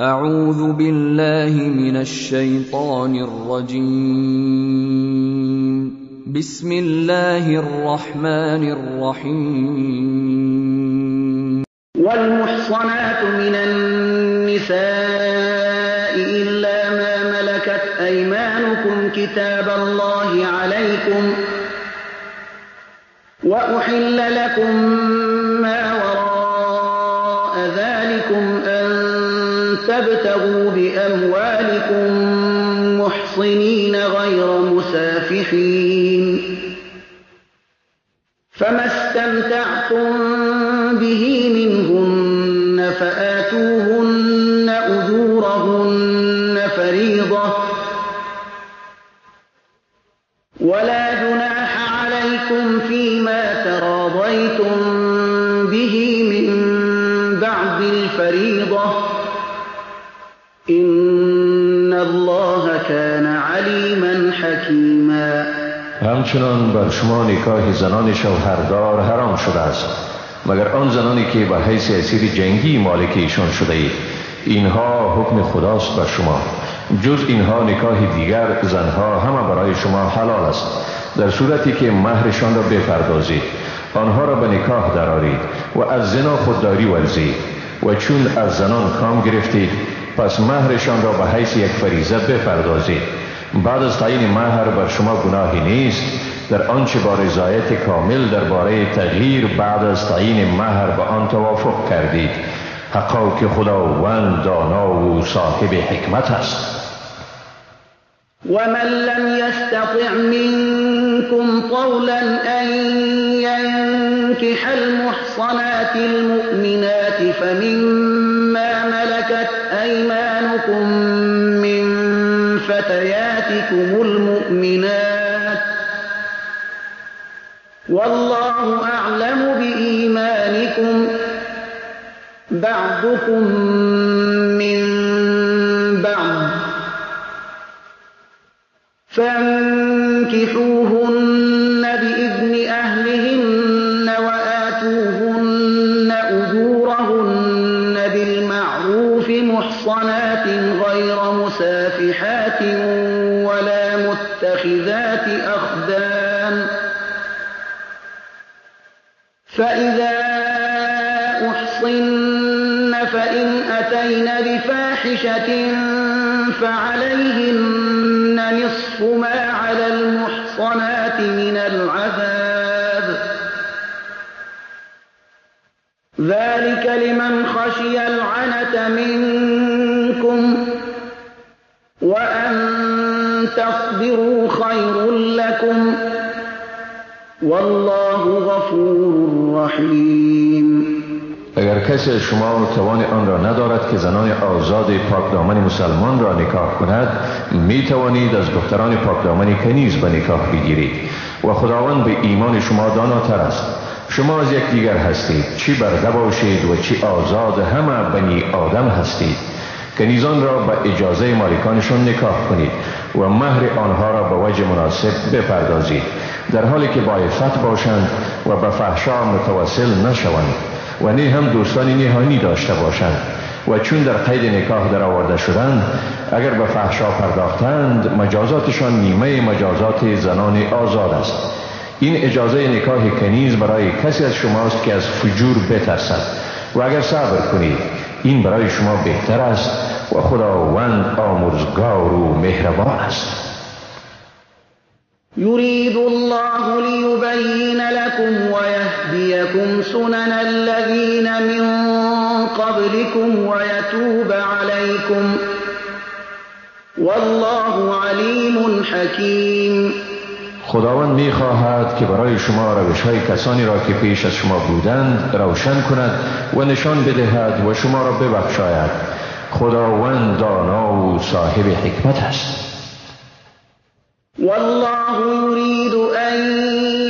اعوذ بالله من الشیطان الرجیم. بسم الله الرحمن الرحیم. والمحصنات من النساء إلا ما ملكت أيمانكم كتاب الله عليكم وأحل لكم ما وراء ذلكم أن تبتغوا بأموالكم محصنين غير مسافحين فما استمتعتم به منهن فآتوهن أجورهن فريضة ولا جناح عليكم فيما تراضيتم به من بعد الفريضة إن الله كان عليما حكيما. همچنان بر شما نکاح زنان شوهردار حرام شده است، مگر آن زنانی که به حیث اسیر جنگی مالک ایشان شده اید. اینها حکم خداست بر شما. جز اینها نکاح دیگر زنها همه برای شما حلال است، در صورتی که مهرشان را بپردازید، آنها را به نکاح درآرید و از زنا خودداری ورزید. و چون از زنان کام گرفتید، پس مهرشان را به حیث یک فریضه بپردازید. بعد از تعیین مهر بر شما گناهی نیست در آنچه با رضایت کامل درباره تغییر بعد از تعیین مهر به آن توافق کردید. حقا که خداوند دانا و صاحب حکمت است. ومن لم يستطع منكم طولا أن ينكح المحصنات المؤمنات فمما ملكت أيمانكم من فتياتكم المؤمنات والله أعلم بإيمانكم بعضكم من بعض فانكحوهن بإذن أهلهن وآتوهن أجورهن بالمعروف محصنات غير مسافحات ولا متخذات أخدان فإذا أحصن فإن أتين بفاحشة فعليهن نصف ما على المحصنات من العذاب ذلك لمن خشي العنة منكم وأن تصبروا خير لكم والله غفور رحیم. اگر کسی از شما توان آن را ندارد که زنان آزاد پاکدامن مسلمان را نکاح کند، می توانید از دختران پاکدامن کنیز به نکاح بگیرید و خداوند به ایمان شما داناتر است. شما از یکدیگر هستید، چی برده باشید و چی آزاد، همه بنی آدم هستید. کنیزان را به اجازه مالکانشان نکاح کنید و مهر آنها را به وجه مناسب بپردازید، در حالی که با عفت باشند و به فحشا متوسل نشوند و نه هم دوستان نهانی داشته باشند. و چون در قید نکاح در آورده شدند، اگر به فحشا پرداختند، مجازاتشان نیمه مجازات زنان آزاد است. این اجازه نکاح کنیز برای کسی از شماست که از فجور بترسد و اگر صبر کنید این برای شما بهتر است و خداوند آمرزگار و مهربان است. يريد الله ليبين لكم ويهديكم سنن الذين من قبلكم ويتوب عليكم والله عليم حكيم. خداوند می‌خواهد که برای شما روش‌های کسانی را که پیش از شما بودند روشن کند و نشان بدهد و شما را ببخشاید. خداوند دانا و صاحب حکمت است. والله يريد أن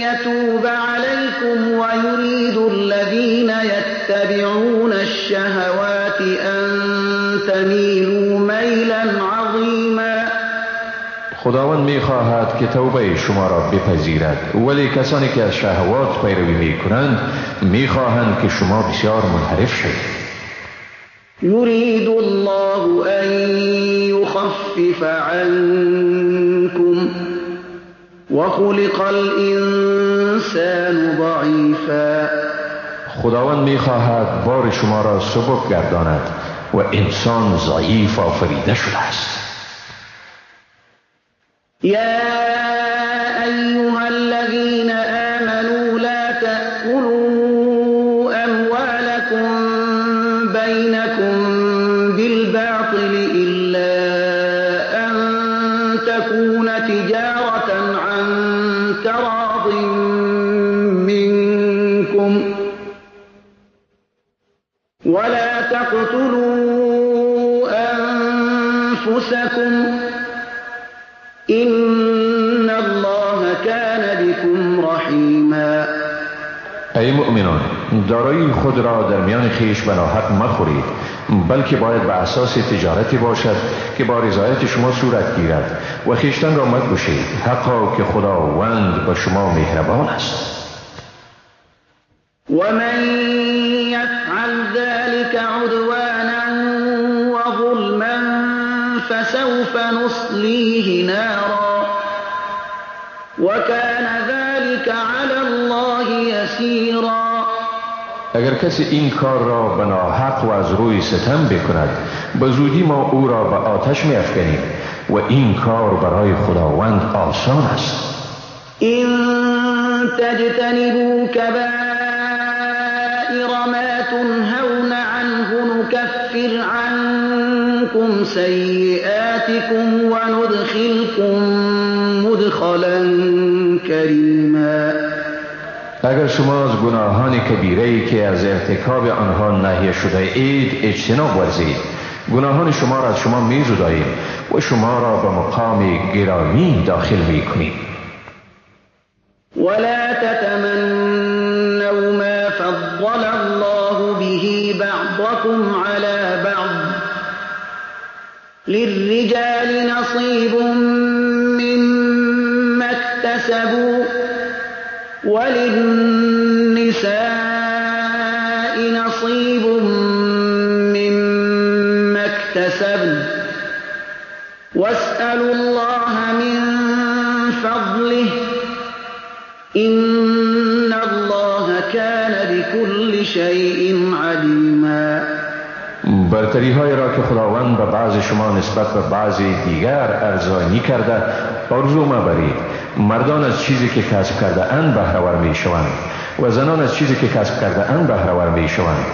يتوب عليكم ويريد الذين يتبعون الشهوات أن تميلوا ميلا عظيما. خداوند می‌خواهد که توبه شما را بپذیرد، ولی کسانی که از شهوات پیروی می‌کنند می‌خواهند که شما بسیار منحرف شوید. يريد الله أن يخفف عنكم وخلق الإنسان ضعيفا. خداوند می‌خواهد بار شما را سبک گرداند و انسان ضعیف آفریده شده است. یا ایها الذین آمنوا لا تأکلوا اموالکم بینکم بالباطل الا ان تکون تجارة عن تراض منکم ولا تقتلوا أنفسكم إن الله كان بكم رحیما. ای مؤمنان، دارایی خود را در میان خویش به ناحق مخورید، بلکه باید به اساس تجارتی باشد که با رضایت شما صورت گیرد و خویشتن را مکشید، حقا که خداوند به شما مهربان است. ومن يفعل ذلك عدوانا وظلما فسوف نصليه نارا وكان ذلك على الله يسيرا. اگر کسی این کار را به ناحق و از روی ستم بکند، به زودی ما او را به آتش می‌افکنیم و این کار برای خداوند آسان است. إن تجتنبوا كبائر ما تنهون عنه نكفر عنكم سيئاتكم وندخلكم مدخلا كريما. اگر شما از گناهان کبیره‌ای که از ارتکاب آنها نهی شده اید اجتناب ورزید، گناهان شما را از شما می‌زداییم و شما را به مقام گرامی داخل می‌کنیم. ولا تتمنوا ما فضل الله به بعضكم على بعض للرجال نصيب مما اكتسبوا وللنساء نصيب مما اكتسبن واسألوا الله من فضله إن الله كان بكل شيء عليما. برتری های را که خداوند به بعض شما نسبت به بعضی دیگر ارزانی کرده آرزو مبرید. مردان از چیزی که کسب کرده اند بهره ور می شوند و زنان از چیزی که کسب کرده اند بهره ور می شوند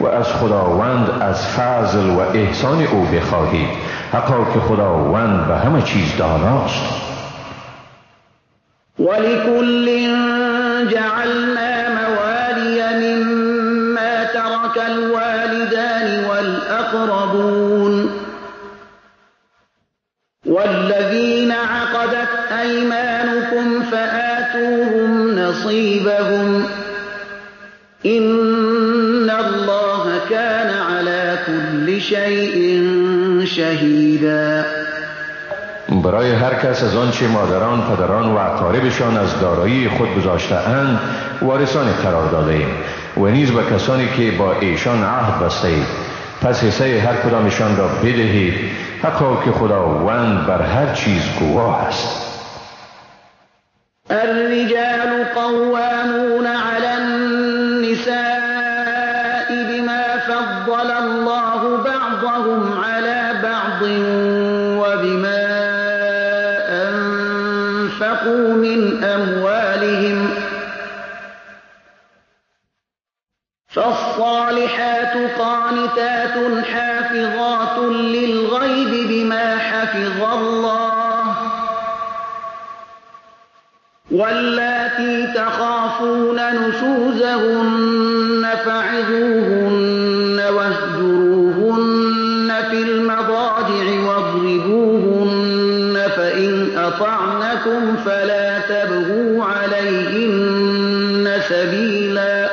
و از خداوند از فضل و احسان او بخواهید، حقا که خداوند به همه چیز داناست. ولكل جعلنا موالی مما ترك الوالدان والأقربون والذين عقدت أيمانكم فآتوهم نصيبهم إن الله كان على كل شيء شهيدا. برای هر کس از آنچه مادران، پدران و اقاربشان از دارایی خود گذاشته اند وارثان قرار داده ایم و نیز به کسانی که با ایشان عهد بسته اید، پس حصه هر کدامشان را بدهید، حقا که خداوند بر هر چیز گواه است. الرجال قوامون علی النساء بما فضل الله بعضهم على بعض وبما أنفقوا من أموالهم فالصالحات قانتات حافظات للغيب بما حفظ الله واللاتي تخافون نشوزهن فعظوهن واهجروهن في المضاجع واضربوهن فإن أطعنكم فلا تبغوا عليهن سبيلا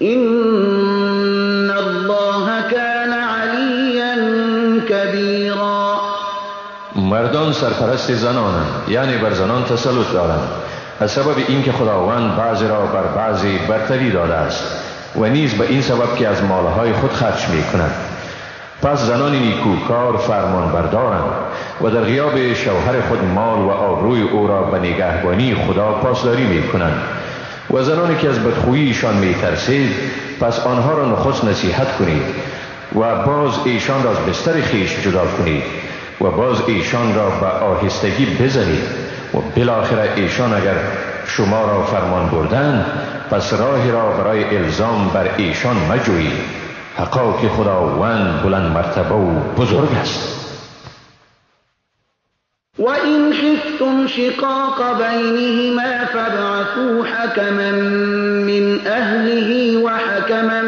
إن الله كان عليا كبيرا. مردان سرپرست زنانند، یعنی بر زنان تسلط دارند، از سبب اینکه خداوند بعضی را بر بعضی برتری داده است و نیز به این سبب که از مالهای خود خرج می کند. پس زنان نیکوکار فرمان بردارند و در غیاب شوهر خود مال و آبروی او را به نگهبانی خدا پاسداری می کنند. و زنانی که از بدخوییشان می ترسید پس آنها را نخست نصیحت کنید و باز ایشان را از بستر خویش جدا کنید و باز ایشان را به آهستگی بزنید و بالاخره ایشان اگر شما را فرمان بردند پس راهی را برای الزام بر ایشان مجویید. حقا که خداوند بلند مرتبه و بزرگ است. وَإِنْ خِفْتُمْ شِقَاقَ بَيْنِهِمَا فَابْعَثُوا حَكَمًا مِّنْ أَهْلِهِ وَحَكَمًا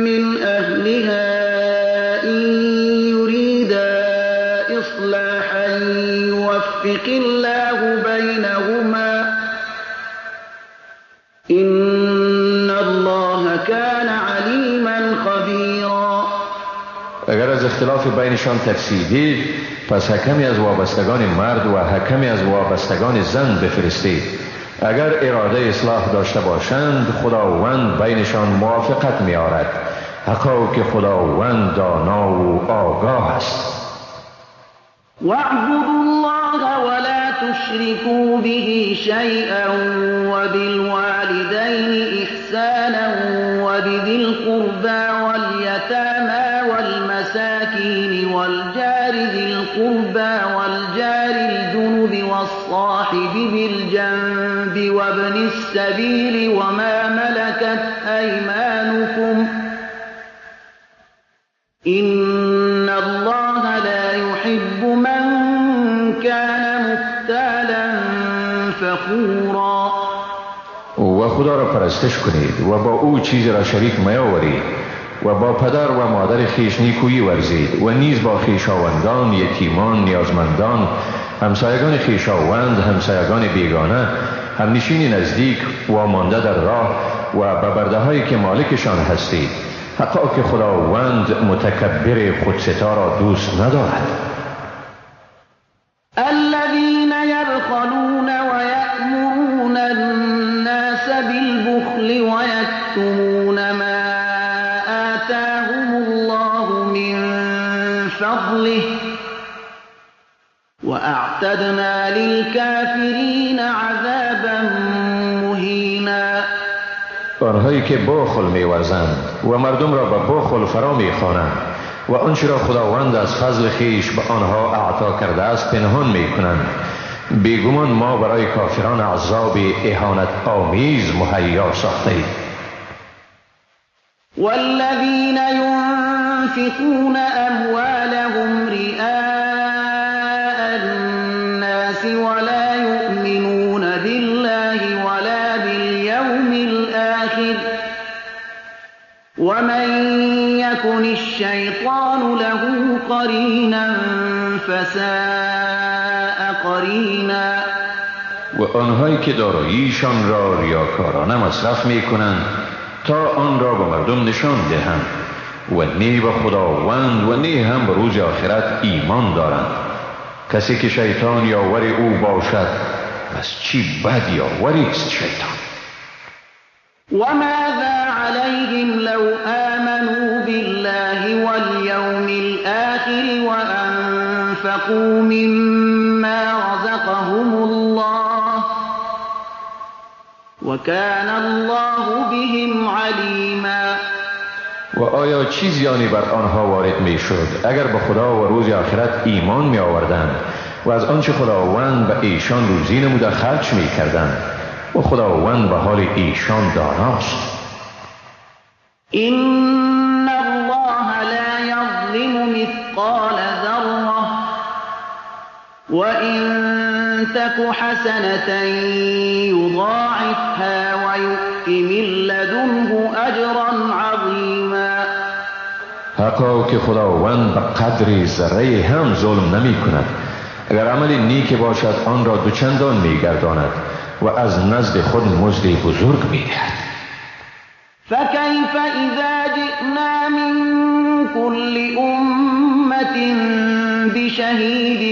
مِّنْ أَهْلِهَا إِن يُرِيدَا إِصْلَاحًا يُوَفِّقِ اللَّهُ بَيْنَهُمَا إِنَّ اللَّهَ كَانَ عَلِيمًا خَبِيرًا. اگر از اختلاف بینشان ترسیدید پس حکمی از وابستگان مرد و حکمی از وابستگان زن بفرستید. اگر اراده اصلاح داشته باشند خداوند بینشان موافقت می‌آورد. حقا که خداوند دانا و آگاه است. واعبدوا الله ولا تشركوا به شيئا وبالوالدين إحسانا وبذي القربى واليتامى والمساكين والجار ذي القربى والجار الجنب والصاحب بالجنب وابن السبيل وما ملكت أيمانكم إن الله لا يحب من كان مختالا فخورا. و خدا را پرستش کنید و با او چیزی را شریک میاورید و با پدر و مادر خویش نیکویی ورزید و نیز با خویشاوندان، یتیمان، نیازمندان، همسایگان خویشاوند، همسایگان بیگانه، همنشین نزدیک و مانده در راه و به برده هایی که مالکشان هستید. حقا که خداوند متکبر خودستا را دوست ندارد. الذين يبخلون ويأمرون الناس بالبخل ويكتمون ما آتاهم الله من فضله وأعتدنا للكافرين عذابا مهینا. آنهایی که بخل می‌ورزند و مردم را به بخل فرا می‌خوانند و آنچه را خداوند از فضل خویش به آنها اعطا کرده است پنهان می‌کنند. بیگمان ما برای کافران عذاب اهانت آمیز مهیا ساخته‌ایم. والذین ينفقون اموالهم رئاء الناس ولا يؤمنون بالله ولا باليوم الآخر ومن يكن الشيطان له قرينا فساء قرینا. و آنهایی که داراییشان را ریاکارانه مصرف میکنند تا آن را به مردم نشان دهند و نه به خداوند و نه هم به روز آخرت ایمان دارند. کسی که شیطان یاور او باشد پس چی بد یاوری است شیطان. وماذا عليهم لو آمنوا بالله واليوم الآخر وأنفقوا مما رزقهم الله وكان الله بهم عليما. و آیا چی زیانی بر آنها وارد می شد اگر به خدا و روز آخرت ایمان می آوردند و از آنچه خداوند به ایشان روزی نموده خرج می کردند و خداوند به حال ایشان داناست. إن الله لا يظلم مثقال ذرة وإن تك حسنة يضاعفها ويؤت من لدنه أجرا عظيما. حقا که خداوند به قدر ذره هم ظلم نمی کند. اگر عمل نیک باشد آن را دوچندان می گرداند و از نزد خود مزد بزرگ می دهد. فكيف إذا جئنا من كل أمة بشهيد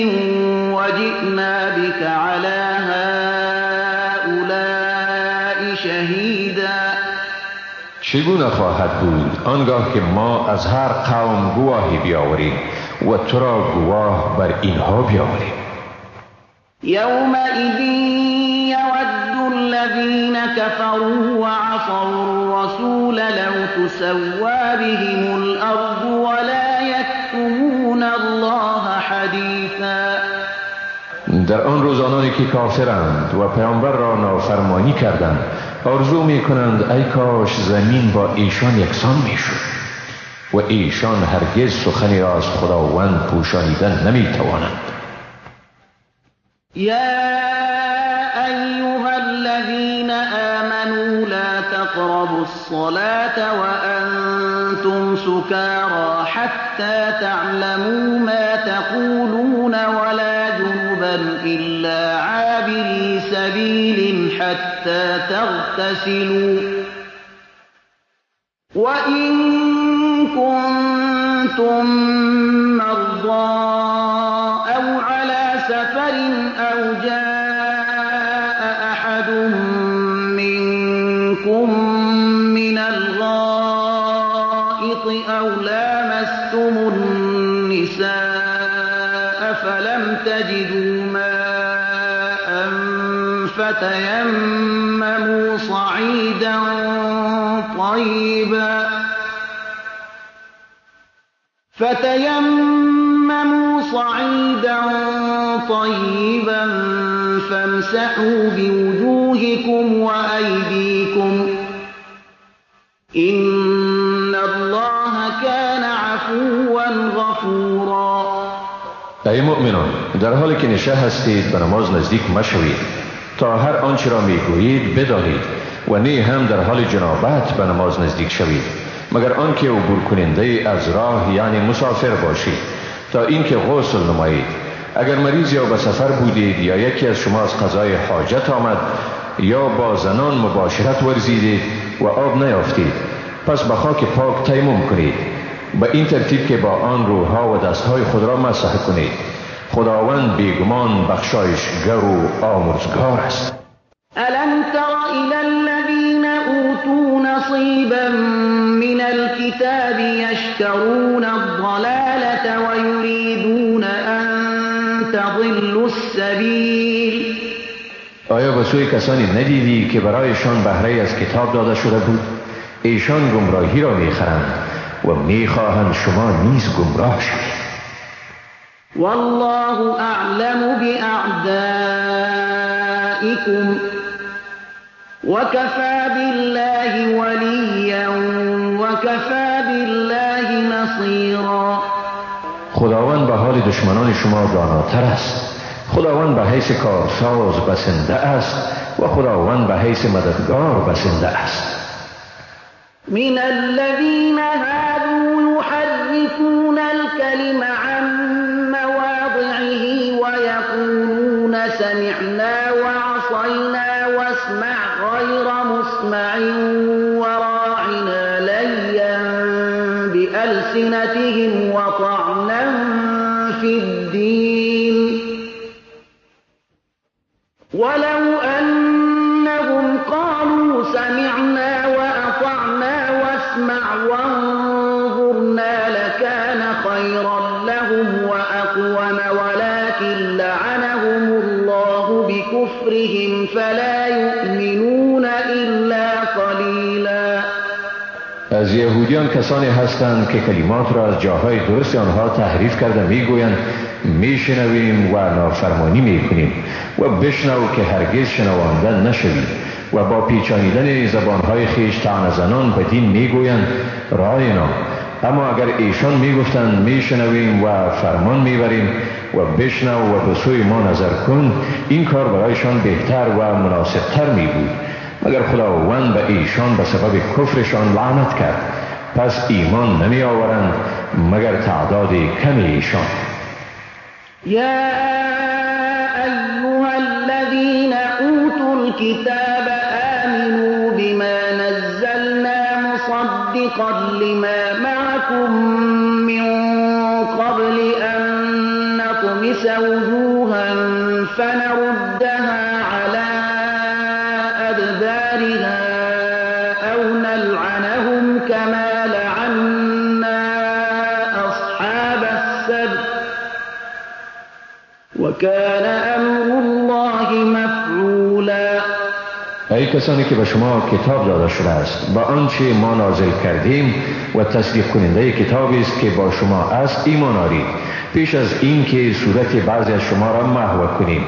وجئنا بك على هؤلاء شهيدا. چگونه خواهد بود آنگاه که ما از هر قوم گواهی بیاوریم و تو را گواه بر اینها بیاوریم؟ یومئذ یود الذین كفروا وعصوا الرسول لو تسوى بهم الارض ولا یکتمون الله حدیثا. در آن روز آنانی که کافرند و پیامبر را نافرمانی کردند آرزو می کنند ای کاش زمین با ایشان یکسان می شد و ایشان هرگز سخنی را از خداوند پوشانیدن نمی توانند. یا ایها الذین آمنوا لا تقربوا الصلاة وأنتم سكارى حتى تعلموا ما تقولون ولا جنبا إلا عابري سبيل حتى تغتسلوا وإن كنتم مرضى أو على سفر أو جاء أحد منكم من الغائط أو لامستم النساء فلم تجدوا ماء فتيمموا صعيدا طيبا فامسحوا بوجوهكم وأيديكم إن الله كان عفوا غفورا. ای مؤمنان، در حالی که نشه هستید به نماز نزدیک مشوید تا هر آنچه را میگویید بدانید و نه هم در حال جنابت به نماز نزدیک شوید مگر آنکه عبور کننده از راه یعنی مسافر باشید تا اینکه غسل نمایید. اگر مریض یا به سفر بودید یا یکی از شما از قضای حاجت آمد یا با زنان مباشرت ورزیدید و آب نیافتید، پس به خاک پاک تیمم کنید، به این ترتیب که با آن روها و دستهای خود را مسح کنید. خداوند بیگمان بخشایشگر و آمرزگار است. الم تر الى الذين اوتوا نصيبا من الكتاب يشترون الضلالة ويريدون ان تضلوا السبيل. آیا به سوی کسانی ندیدی که برایشان بهره از کتاب داده شده بود؟ ایشان گمراهی را میخرند و میخواهند شما نیز گمراه شوید. والله اعلم بأعدائكم وكفى بالله وليا وكفى بالله نصيرا. خداوند به حال دشمنان شما داناتر است. خداوند به حیث کارساز بسنده است و خداوند به حیث مددگار بسنده است. من الذين هادوا يحرفون الكلم عن مواضعه ويقولون سمعنا وعصينا واسمع غير مسمع وراعنا ليا بألسنتهم وطعنا في الدين ولو أنهم قالوا سمعنا وأطعنا واسمع وانظرنا لكان خيرا لهم وأقوم ولكن لعنهم الله بكفرهم فلا يؤمنون إلا قليلا. از یهودیان کسانی هستند که کلمات را از جاهای درست آنها تحریف کرده میگویند میشنویم و نافرمانی میکنیم و بشنو که هرگز شنوانده نشوی، و با پیچانیدن زبانهای خویش طعنه زنان به دین میگویند راینا. اما اگر ایشان میگفتند میشنویم و فرمان میبریم و بشنو و به سوی ما نظر کن، این کار برایشان بهتر و مناسبتر میبود، مگر خداوند به ایشان به سبب کفرشان لعنت کرد، پس ایمان نمی آورند مگر تعداد کمی ایشان. یا ایها الذین اوتوا الكتاب آمنوا بما نزلنا مصدقا لما معكم من قبل أن نطمس وجوها فنردها على أدبارها أو نلعنهم وكان أمر الله مفعولا. ای کسانی که به شما کتاب داده شده است، با آنچه ما نازل کردیم و تصدیق کننده کتابی است که با شما است ایمان آرید، پیش از اینکه صورت بعضی از شما را محو کنیم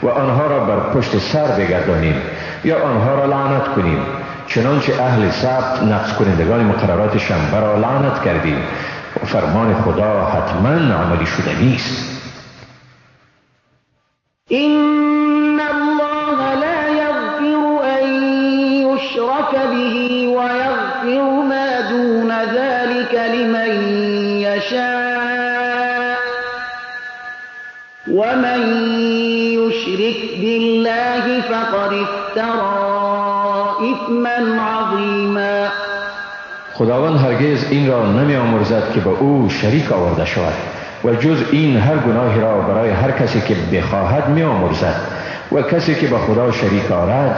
و آنها را بر پشت سر بگردانیم یا آنها را لعنت کنیم، چنانچه اهل سبت نقض کنندگان مقررات شنبه را لعنت کردیم و فرمان خدا حتما عملی شدنی است. إن الله لا يغفر أن يشرك به ويغفر ما دون ذلك لمن يشاء ومن يشرك بالله فقد افترى إثما عظيما. خداوند هرگز این را نمی آمرزد که به او شریک آورده شود و جز این هر گناهی را برای هر کسی که بخواهد می آمرزد و کسی که به خدا شریک آرد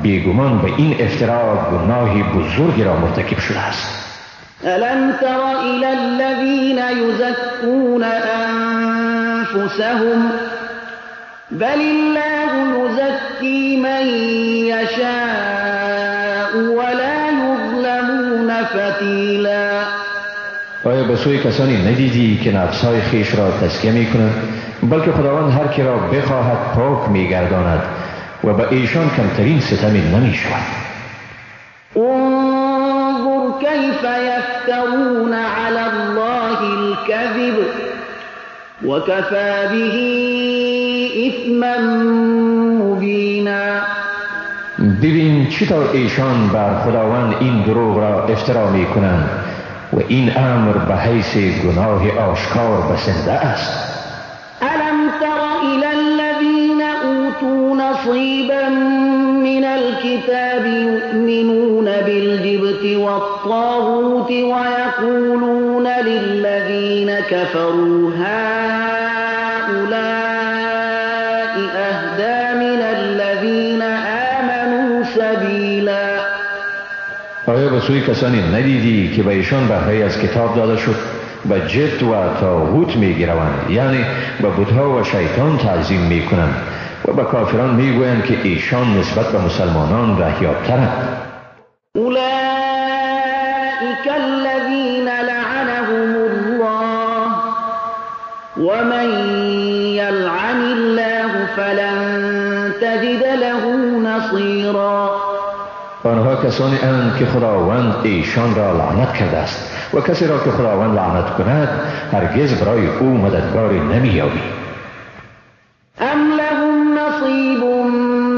بیگمان به این افترا گناهی بزرگی را مرتکب شده است. ألم تر إلى الذين يزكون أنفسهم بل الله يزكي من يشاء ولا يظلمون فتيلا. آیا به سوی کسانی ندیدی که نفسهای خیش را تزکیه می کنند؟ بلکه خداوند هر کی را بخواهد پاک می گرداند و به ایشان کمترین ستمی نمی شود. انظر كيف يفترون على الله الكذب وكفى به إثما مبینا. ببین چطور ایشان بر خداوند این دروغ را افترا می کنند و این امر به حیث گناه آشکار بسنده است. ألم تر إلى الذين أوتوا نصيبا من الكتاب يؤمنون بالجبت والطاغوت ويقولون للذين كفروا هؤلاء أهدى من الذين آمنوا سبيلا. آیا به سوی کسانی ندیدی که به ایشان بهره از کتاب داده شد به جبت و طاغوت میگروند، یعنی به بتها و شیطان تعظیم میکنند و به کافران میگویند که ایشان نسبت به مسلمانان رهیابترند؟ اولئک الذین لعنهم الله ومن یلعن الله فلن تجد له نصیرا. آنها کسانی اند که خداوند ایشان را لعنت کرده است و کسی را که خداوند لعنت کند هرگز برای او مددگاری نمی‌یابی. ام لهم نصیب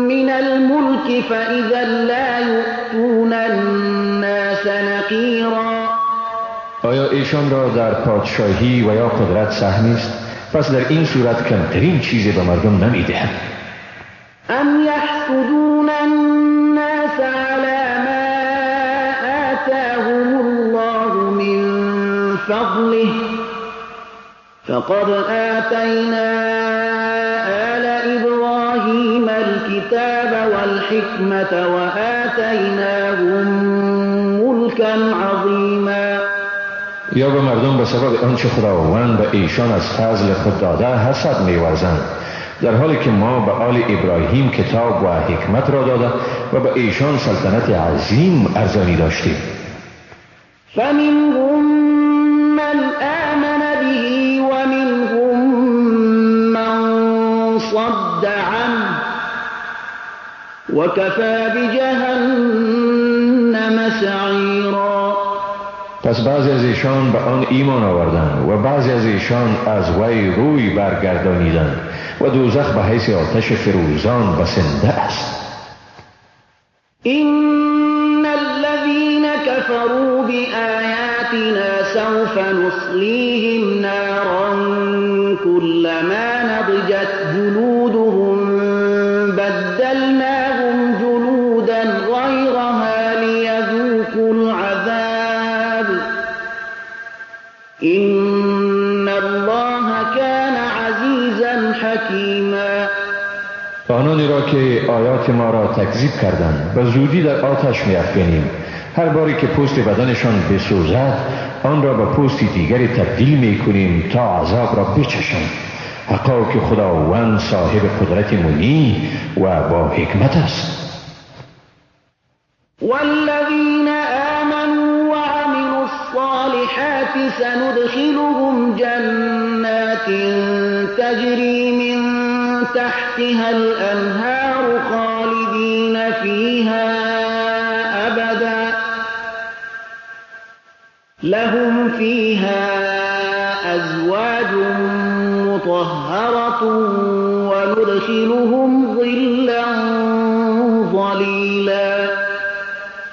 من الملک فاذا لا یؤتون الناس نقیرا. آیا ایشان را در پادشاهی و یا قدرت سهمی است؟ پس در این صورت کمترین چیزی به مردم نمی‌دهند. ام یحسدون الناس على ما آتاهم الله من فضله فقد آتینا آل إبراهیم الكتاب والحکمة وآتیناهم ملکا عظیما. یا به مردم به سبب آنچه خداوند به ایشان از فضل خود داده حسد می‌ورزند، در حالی که ما به آل ابراهیم کتاب و حکمت را داده و به ایشان سلطنت عظیم ارزانی داشتیم. فمنهم من آمن به ومنهم من صد عنه وكفى بجهنم سعیرا. پس بعضی از ایشان به آن ایمان آوردند و بعضی از ایشان از وی روی برگردانیدند و دوزخ به حیث آتش فروزان بسنده است. إن الذين كفروا بآياتنا سوف نصليهم نارا كلما نضجت جلودهم بدلناهم جلودا غيرها ليذوقوا العذاب إن الله كان عزيزا حكيما. آنانی را که آیات ما را تکذیب کردند به زودی در آتش می‌افکنیم. هر باری که پوست بدنشان بسوزد آن را به پوست دیگری تبدیل می‌کنیم تا عذاب را بچشند. حقا که خداوند صاحب قدرت منی و با حکمت است. والذین آمنوا وعملوا الصالحات سندخلهم جنات تجری من تحتها الأنهار خالدین فیها أبدا لهم فیها أزواج مطهرة وندخلهم ظلا ظلیلا.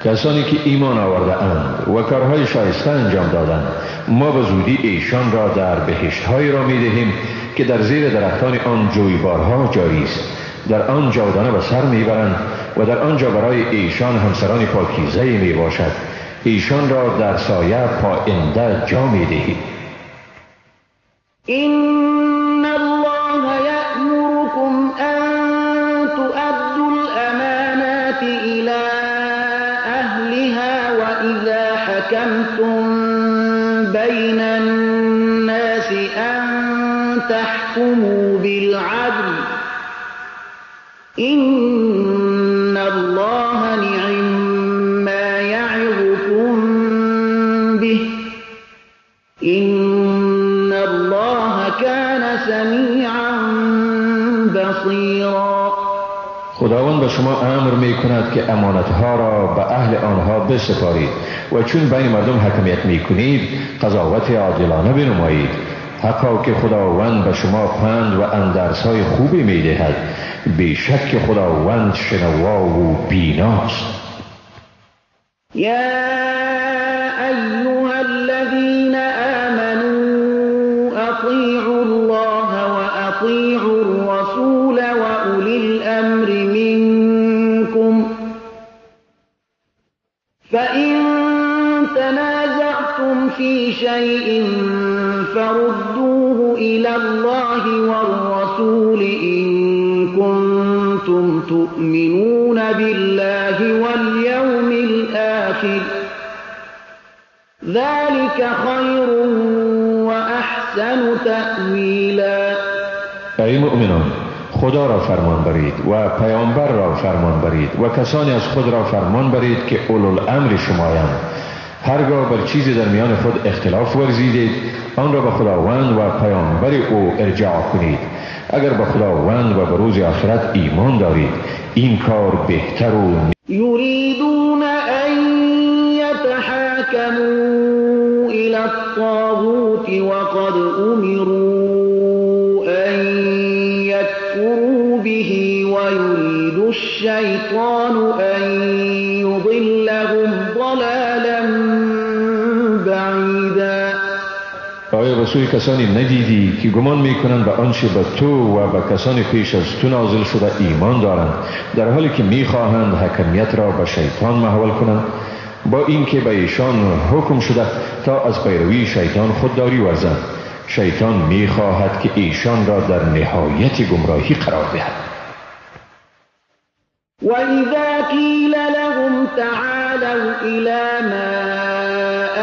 کسانی که ایمان آورده اند و کارهای شایسته انجام دادند، ما به زودی ایشان را در بهشت‌هایی را می‌دهیم که در زیر درختان آن جویبارها جاری است. در آن جاودانه به سر میبرند و در آنجا برای ایشان همسران پاکیزه می باشد. ایشان را در سایه پاینده جا می‌دهیم. إن الله يأمركم أن تؤدوا الأمانات إلى أهلها وإذا حكمتم بين الناس أن تحكموا بالعدل إن الله نعم ما يعظكم به إن الله كان سميعا بصيرا. خداوند به شما امر می کند که امانتها را به اهل آنها بسپارید و چون بین مردم حکمیت می کنید قضاوت عادلانه بنمایید. حقا که خداوند به شما پند و اندرزهای خوبی می دهد. بیشک خداوند شنوا و بیناست. یا ایها الذین آمنوا اطیعوا الله و اطیعوا الرسول و اولی الامر منکم فإن تنازعتم في شيء فردوه إلى الله والرسول إن كنتم تؤمنون بالله واليوم الآخر ذلك خير وأحسن تأويلا. ای مؤمنان، خدا را فرمان برید و پیامبر را فرمان برید و کسانی از خود را فرمان برید که اولوالامر شمایند. هرگاه بر چیزی در میان خود اختلاف ورزیدید آن را به خداوند و پیامبر او ارجاع کنید. اگر به خداوند و به روز آخرت ایمان دارید این کار بهتر و یریدون ان یتحاکموا الی الطاغوت وقد امروا ان یکفروا به ویرید الشیطان ان یضلهم ضلالا بعیدا. آیا به سوی کسانی ندیدی که گمان میکنند به آنچه به تو و به کسانی پیش از تو نازل شده ایمان دارند، در حالی که میخواهند حکمیت را به شیطان محول کنند، با اینکه به ایشان حکم شده تا از پیروی شیطان خودداری ورزند؟ شیطان میخواهد که ایشان را در نهایت گمراهی قرار دهد. وَإِذَا قِيلَ لَهُمْ تَعَالَوْا إِلَى مَا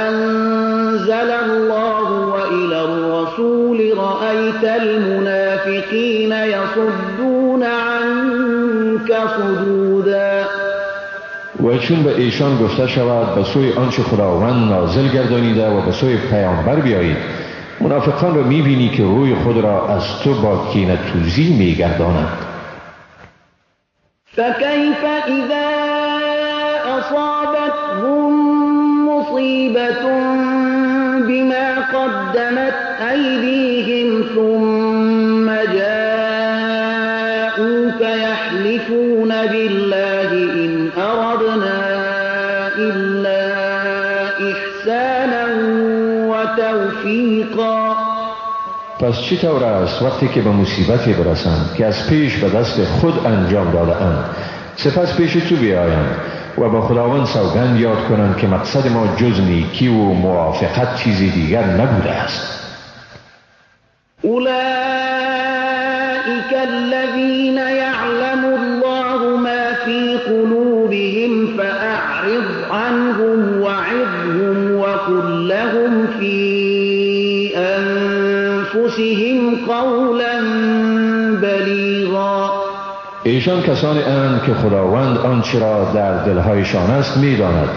أَنزَلَ اللَّهُ وَإِلَى الرَّسُولِ رَأَيْتَ الْمُنَافِقِينَ يَصُدُّونَ عَنكَ صُدُودًا. و چون به ایشان گفته شود به سوی آنچه خداوند نازل گردانیده و به سوی پیامبر بیایید، منافقان را میبینی که روی خود را از تو با کینه توزی میگردانند. فكيف إذا أصابتهم مصيبة بما قدمت أيديهم ثم جاءوك يحلفون بالله إن أردنا إلا إحسانا وتوفيقا. پس چی طور است وقتی که به مصیبتی برسند که از پیش به دست خود انجام داده اند، سپس پیش تو بیایند و با خداوند سوگند یاد کنند که مقصد ما جز نیکی و موافقت چیزی دیگر نبوده است. اولئک الذین یعلم الله ما فی قلوبهم فاعرض عنهم وعظهم وقل لهم فی أنفسهم قولا بلیغا. ایشان کسانی اند که خداوند آنچه را در دلهایشان است میداند،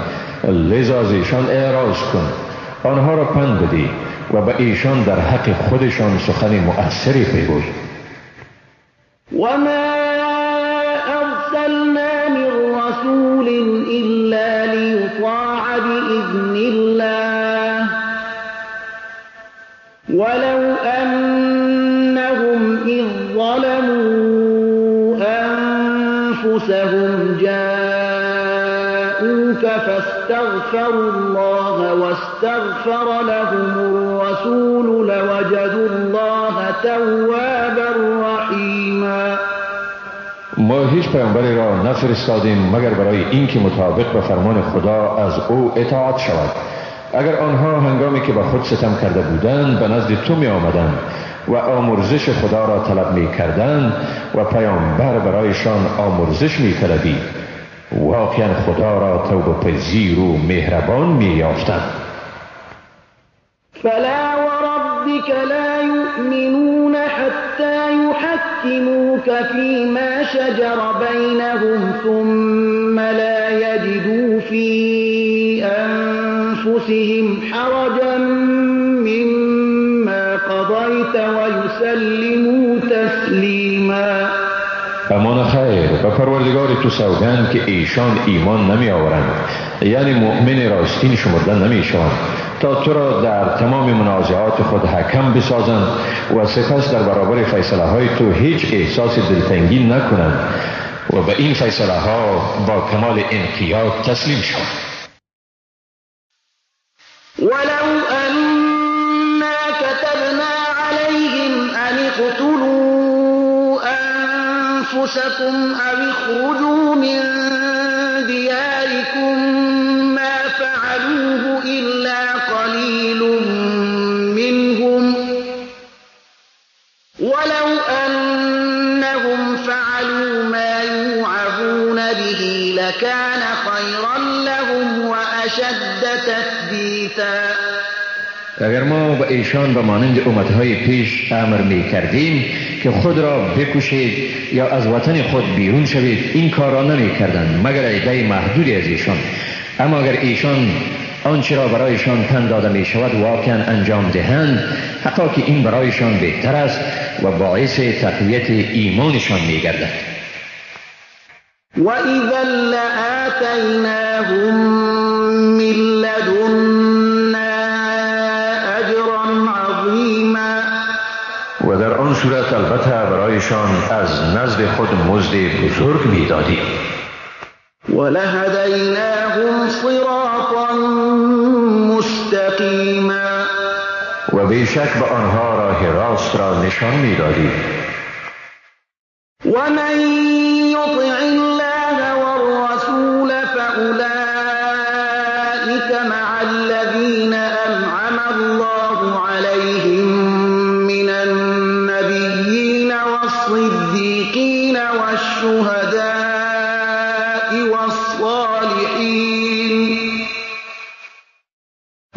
لذا از ایشان اعراض کن، آنها را پند بده و به ایشان در حق خودشان سخن مؤثری بگوی. و ما ارسلنا من رسول الا لیطاع باذن الله ولو انهم اذ ظلموا انفسهم جاءوك فاستغفروا الله واستغفر لهم الرسول لوجدوا الله توابا رحیما. ما هیچ پیامبری را نفرستادیم مگر برای اینکه مطابق به فرمان خدا از او اطاعت شود. اگر آنها هنگامی که به خود ستم کرده بودند به نزد تو می آمدند و آمرزش خدا را طلب می کردند و پیامبر برایشان آمرزش می طلبید، واقعا خدا را توبه پذیر و مهربان می یافتند. فلا وربك لا يؤمنون حتى يحكموك فيما شجر بينهم ثم لا يجدوا في أنفسهم حرجا مما قضيت ويسلموا تسليما. امان خیر، به پروردگار تو سوگند که ایشان ایمان نمی آورند، یعنی مؤمن راستین شمرده نمی شوند تا تو را در تمام منازعات خود حکم بسازند و سپس در برابر فیصله های تو هیچ احساس دلتنگی نکنند و به این فیصله ها با کمال انقیاد تسلیم شوند. ولو أنا كتبنا عليهم أن اقتلوا أنفسكم أو اخرجوا من دياركم ما فعلوه إلا قليل منهم ولو أنهم فعلوا ما يوعظون به لكان خيرا لهم وأشد تثبيتا. اگر ما به ایشان به مانند امتهای پیش امر می کردیم که خود را بکشید یا از وطن خود بیرون شوید، این کار را نمی کردند مگر عده محدودی از ایشان. اما اگر ایشان آنچه را برایشان پند داده می شود واقعا انجام دهند، حتی که این برایشان بهتر است و باعث تقویت ایمانشان می گردد. وَإِذًا لَآتَيْنَاهُم مِّن لَّدُنَّا أَجْرًا عَظِيمًا. و در آن صورت البته برایشان از نزد خود مزد بزرگ می دادیم. وَلَهَدَيْنَاهُمْ صِرَاطًا مُّسْتَقِيمًا. و بیشک به آنها راه راست را نشان می دادیم. وَمَن يُطِعِ اللَّهَ وَالرَّسُولَ فَأُولَٰئِكَ مَعَ الَّذِينَ أَنْعَمَ اللَّهُ عَلَيْهِم مِّنَ النَّبِيِّينَ وَالصِّدِّيقِينَ وَالشُّهَدَاءِ وَالصَّالِحِينَ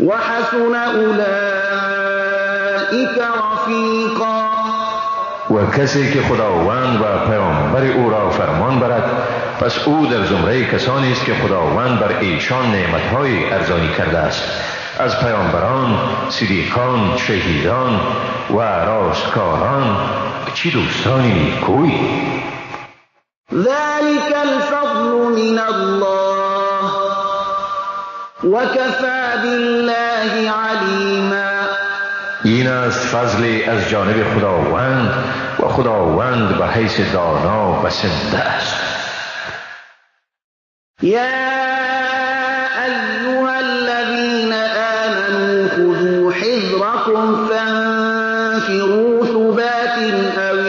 وَحَسُنَ أُولَٰئِكَ رَفِيقًا. و کسی که خداوند و پیامبر او را فرمان برد، پس او در زمره کسانی است که خداوند بر ایشان نعمت‌های ارزانی کرده است، از پیامبران، صدیقان، شهیدان و راستکاران. چه دوستانی نیکویی! ذلك الفضل من الله وكفى بالله علیما. این است فضل از جانب خداوند و خداوند به حیث دانا بسنده است. یا ایها الذین آمنوا خذوا حذرکم فانفروا ثبات او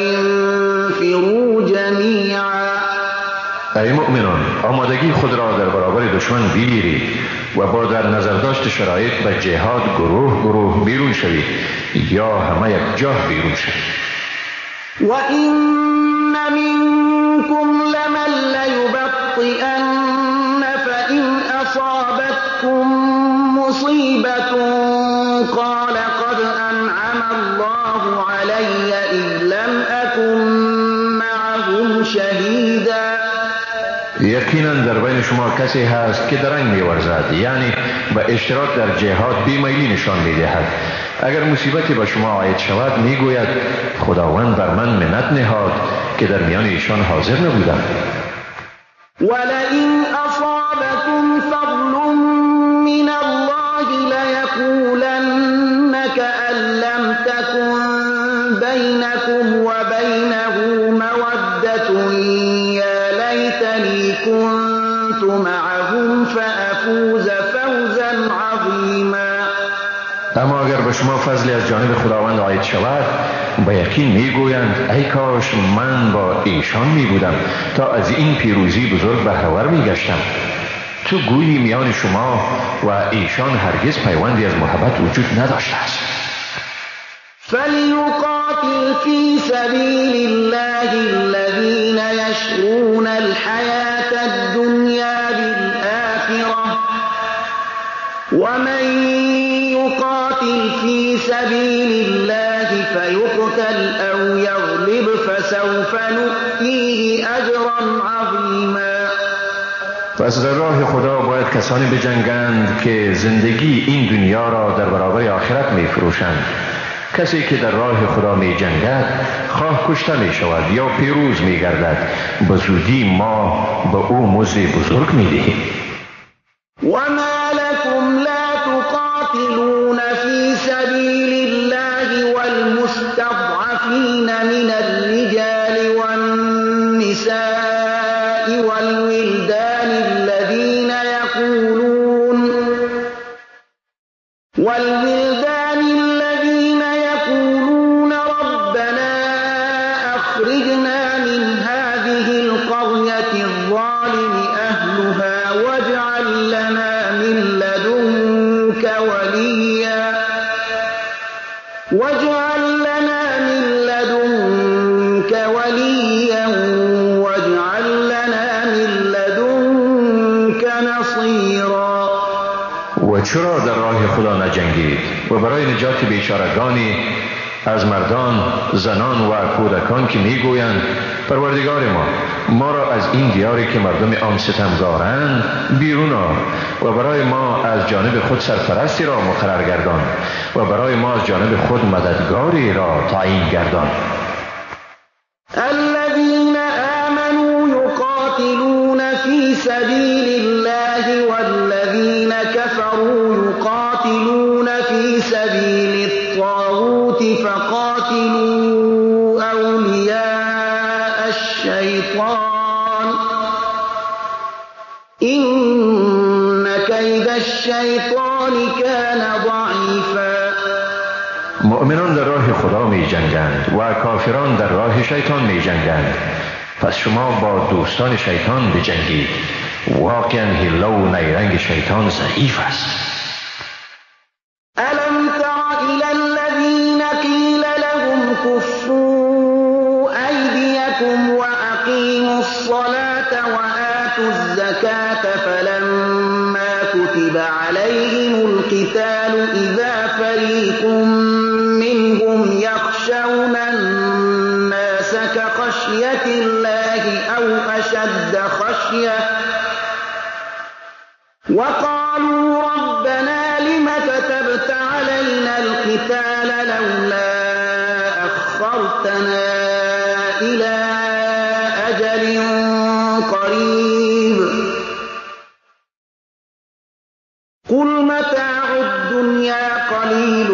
انفروا جمیعا. ای مؤمنان، آمادگی خود را در برابر دشمن بگیرید و با در نظر داشت شرایط به جهاد گروه گروه بیرون شوید یا همه یک جا بیرون شوید. و این منکم لمن لیبطئن فإن أصابتكم مصیبة قال قد أنعم الله میان شما کسی هست که درنگ می‌ورزد، یعنی به اشتراک در جهاد بی‌میلی نشان می‌دهد، اگر مصیبتی به شما عاید شود می‌گوید خداوند بر من منت نهاد که در میان ایشان حاضر نبودم. ولئن اصابكم فضل من الله ليقولن كأن لم تكن بينكم وبينه مودة يا ليتني كنت معهم فأفوز فوزا عظیما. اما اگر به شما فضلی از جانب خداوند عاید شود به یقین میگویند ای کاش من با ایشان میبودم تا از این پیروزی بزرگ بهره‌ور میگشتم. تو گویی میان شما و ایشان هرگز پیوندی از محبت وجود نداشته است. فلیقاتل فی سبیل الله الذین یشرون الحیاة الدنیا بالآخرة ومن يقاتل في سبيل الله فيقتل أو يغلب فسوف نؤتيه أجرا عظيما. پس در راه خدا باید کسانی بجنگند که زندگی این دنیا را در برابر آخرت میفروشند. کسی که در راه خدا می جنگد خواه کشته می شود یا پیروز می گردد، به زودی ما به او مزد بزرگ می دهیم. وما لكم لا تقاتلون في سبيل الله والمستضعفين من الرجال والنساء والولدان الذين يقولون ربنا أخرجنا من هذه القرية الظالم أهلها واجعل لنا من لدنك وليا واجعل لنا من لدنك نصيرا. و چرا در راه خدا نجنگید و برای نجات بیچارگانی از مردان، زنان و کودکان که میگویند پروردگار ما، ما را از این دیاری که مردم آن ستمگارند بیرون آر و برای ما از جانب خود سرپرستی را مقرر گردان و برای ما از جانب خود مددگاری را تعیین گردان. الذين آمنوا يقاتلون في سبيل الله والذين كفروا يقاتلون في سبيل الطاغوت فقاتلوا أولياء الشيطان إن كيد الشيطان كان ضعيفا. مؤمنان در راه خدا می جنگند و کافران در راه شیطان می جنگند، پس شما با دوستان شیطان بجنگید. واقعا حیله و نیرنگ شیطان ضعیف است. الم تر الى الذين قيل لهم كفوا أيديكم وأقيموا الصلاة وآتوا الزكاة فلما كتب عليهم القتال إذا فريق منهم يخشون الناس كخشية الله أو أشد خشية وقالوا ربنا لم كتبت علينا القتال لولا أخرتنا إلى أجل قريب قل متاع الدنيا قليل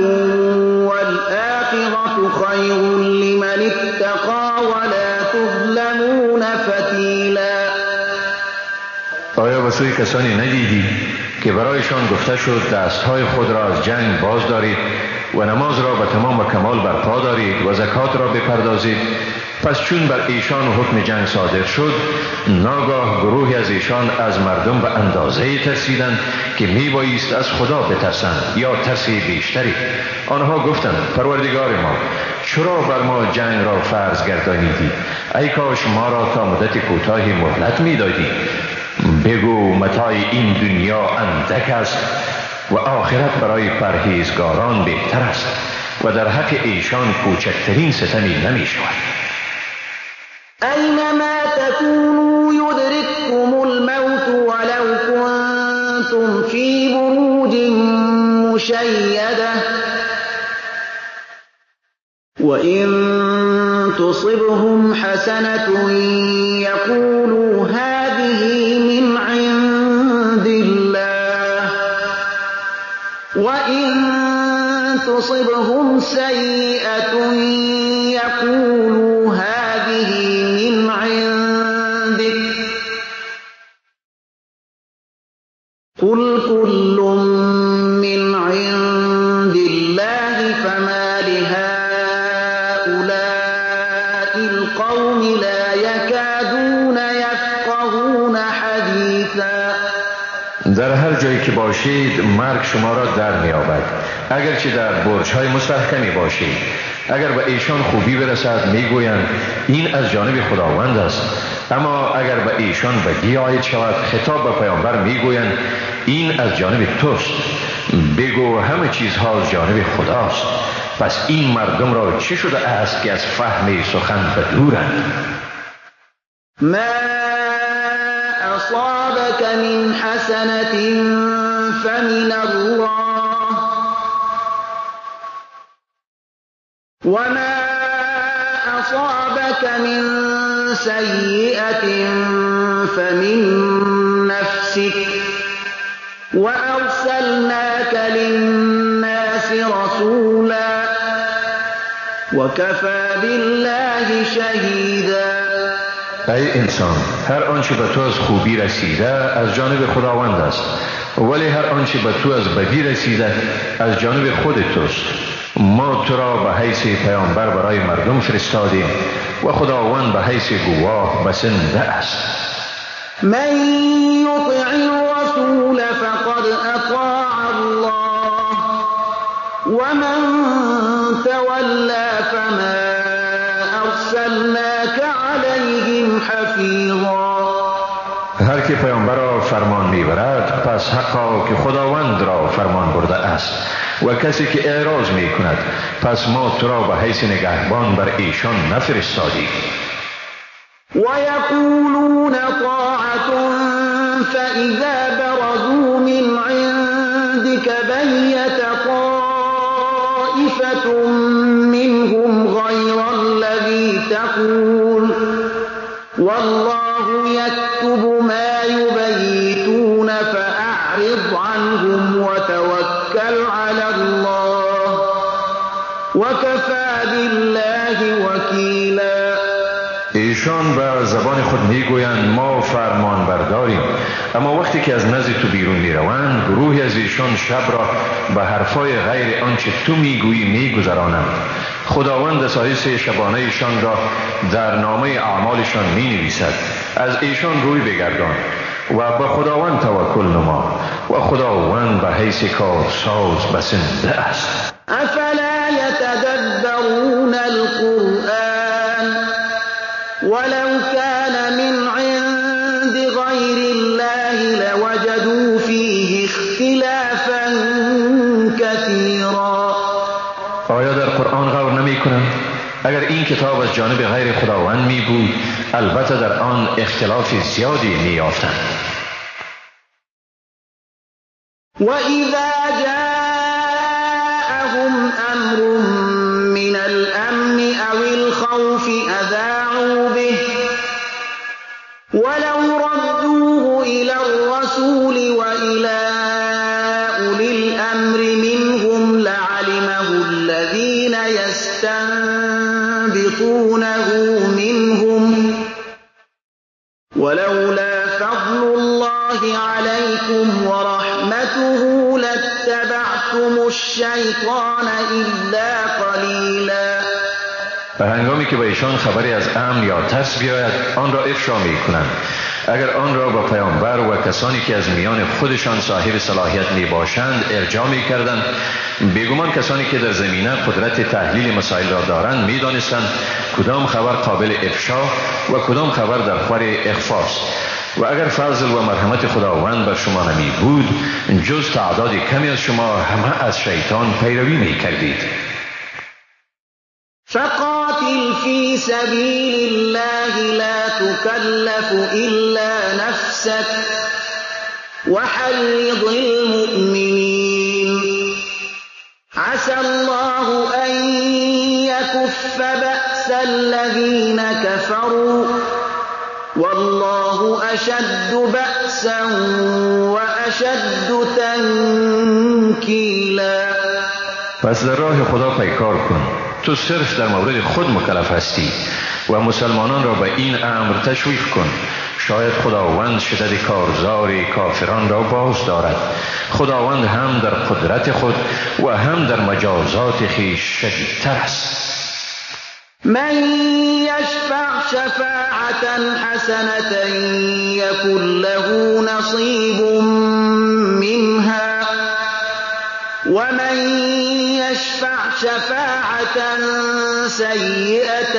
والآخرة خير لمن اتقى ولا تظلمون فتيلا. آیا به سوی کسانی ندیدی که برایشان گفته شد دستهای خود را از جنگ باز دارید و نماز را به تمام و کمال برپا دارید و زکات را بپردازید؟ پس چون بر ایشان حکم جنگ صادر شد، ناگاه گروهی از ایشان از مردم به اندازه ترسیدند که میبایست از خدا بترسند یا ترس بیشتری. آنها گفتند پروردگار ما، چرا بر ما جنگ را فرض گردانیدی؟ ای کاش ما را تا مدت کوتاهی مهلت میدادی. بگو متاع این دنیا اندک است و آخرت برای پرهیزگاران بهتر است و در حق ایشان کوچکترین ستمی نمی شود. اینما تکونوا یدرککم الموت ولو مشيدة وإن تصبهم حسنة يقولوا هذه من عند الله وإن تصبهم سيئة يقولوا هذه من عندك قل كل من عند الله فما لهؤلاء القوم لا يكادون يفقهون حديثا. در هر جایی که باشید مرگ شما را در می‌یابد، اگرچه در برج‌های مستحکمی باشید. اگر به ایشان خوبی برسد میگویند این از جانب خداوند است، اما اگر به ایشان بدی عاید شود خطاب به پیامبر میگویند این از جانب توست. بگو همه چیزها از جانب خداست. پس این مردم را چه شده است که از فهم سخن بدورند؟ ما أصابك من حسنة فمن الله وما أصابك من سيئة فمن نفسك وأرسلناك للناس رسولا وكفى بالله شهيدا. ای انسان، هر آنچه به تو از خوبی رسیده از جانب خداوند است، ولی هر آنچه به تو از بدی رسیده از جانب خود توست. ما تو را به حیث پیامبر برای مردم فرستادیم و خداوند به حیث گواه بسنده است. من یطع الرسول فقد اطاع الله ومن تولى فما ارسلناك علیهم حفیظا. هر که پیامبر را فرمان میبرد پس حقا که خداوند را فرمان برده است، و کسی که اعراض میکند پس ما تو را به حیث نگهبان بر ایشان نفرستادیم. و یقولون طاعة فإذا برزوا من عندك بيت طائفة منهم غير الذي تقول والله يكتب ما يبيتون فأعرض عنهم وتوكل على الله وكفى بالله وكيلا. ایشان به زبان خود میگویند ما فرمان برداریم، اما وقتی که از نزد تو بیرون میروند گروهی از ایشان شب را به حرفای غیر آنچه تو میگویی میگذرانند. خداوند دسایس شبانه ایشان را در نامه اعمالشان می نویسد. از ایشان روی بگردان و به خداوند توکل نما و خداوند به حیث کارساز بسنده است. افلا یتدبرون القرآن ولو كان من عند غیر الله لوجدوا فیه اختلافا كثیرا. آیا در قرآن غور نمی کنند؟ اگر این کتاب از جانب غیر خداوند می بود البته در آن اختلاف زیادی می یافتند. وَإِذَا جَاءَهُمْ أَمْرٌ مِّنَ الْأَمْنِ أَوِ الْخَوْفِ أَذَاعُوا بِهِ وَلَوْ رَدُّوهُ إِلَى الرَّسُولِ وَإِلَى أُولِي الْأَمْرِ مِنْهُمْ لَعَلِمَهُ الَّذِينَ يَسْتَنبِطُونَهُ مِنْهُمْ ولولا فضل الله عليكم ورحمته لاتبعتم الشیطان إلا قلیلا. به هنگامی که به ایشان خبری از امن یا ترس بیاید آن را افشا می کنند. اگر آن را به پیامبر و کسانی که از میان خودشان صاحب صلاحیت می باشند ارجاع می کردند، بیگمان کسانی که در زمینه قدرت تحلیل مسائل را دارند می دانستند کدام خبر قابل افشا و کدام خبر در خور اخفاست. و اگر فضل و مرحمت خداوند بر شما نمی بود جز تعداد کمی از شما همه از شیطان پیروی می کردید. فقاتل في سبيل الله لا تكلف إلا نفسك وحرض المؤمنين. الذين كفروا والله أشد بأسا وأشد تنكيلا. پس در راه خدا پیکار کن. تو صرف در مورد خود مکلف هستی و مسلمانان را به این امر تشویق کن. شاید خداوند شدت کارزار کافران را باز دارد. خداوند هم در قدرت خود و هم در مجازات خویش شدیدتر است. من يشفع شفاعة حسنة يكن له نصيب منها ومن يشفع شفاعة سيئة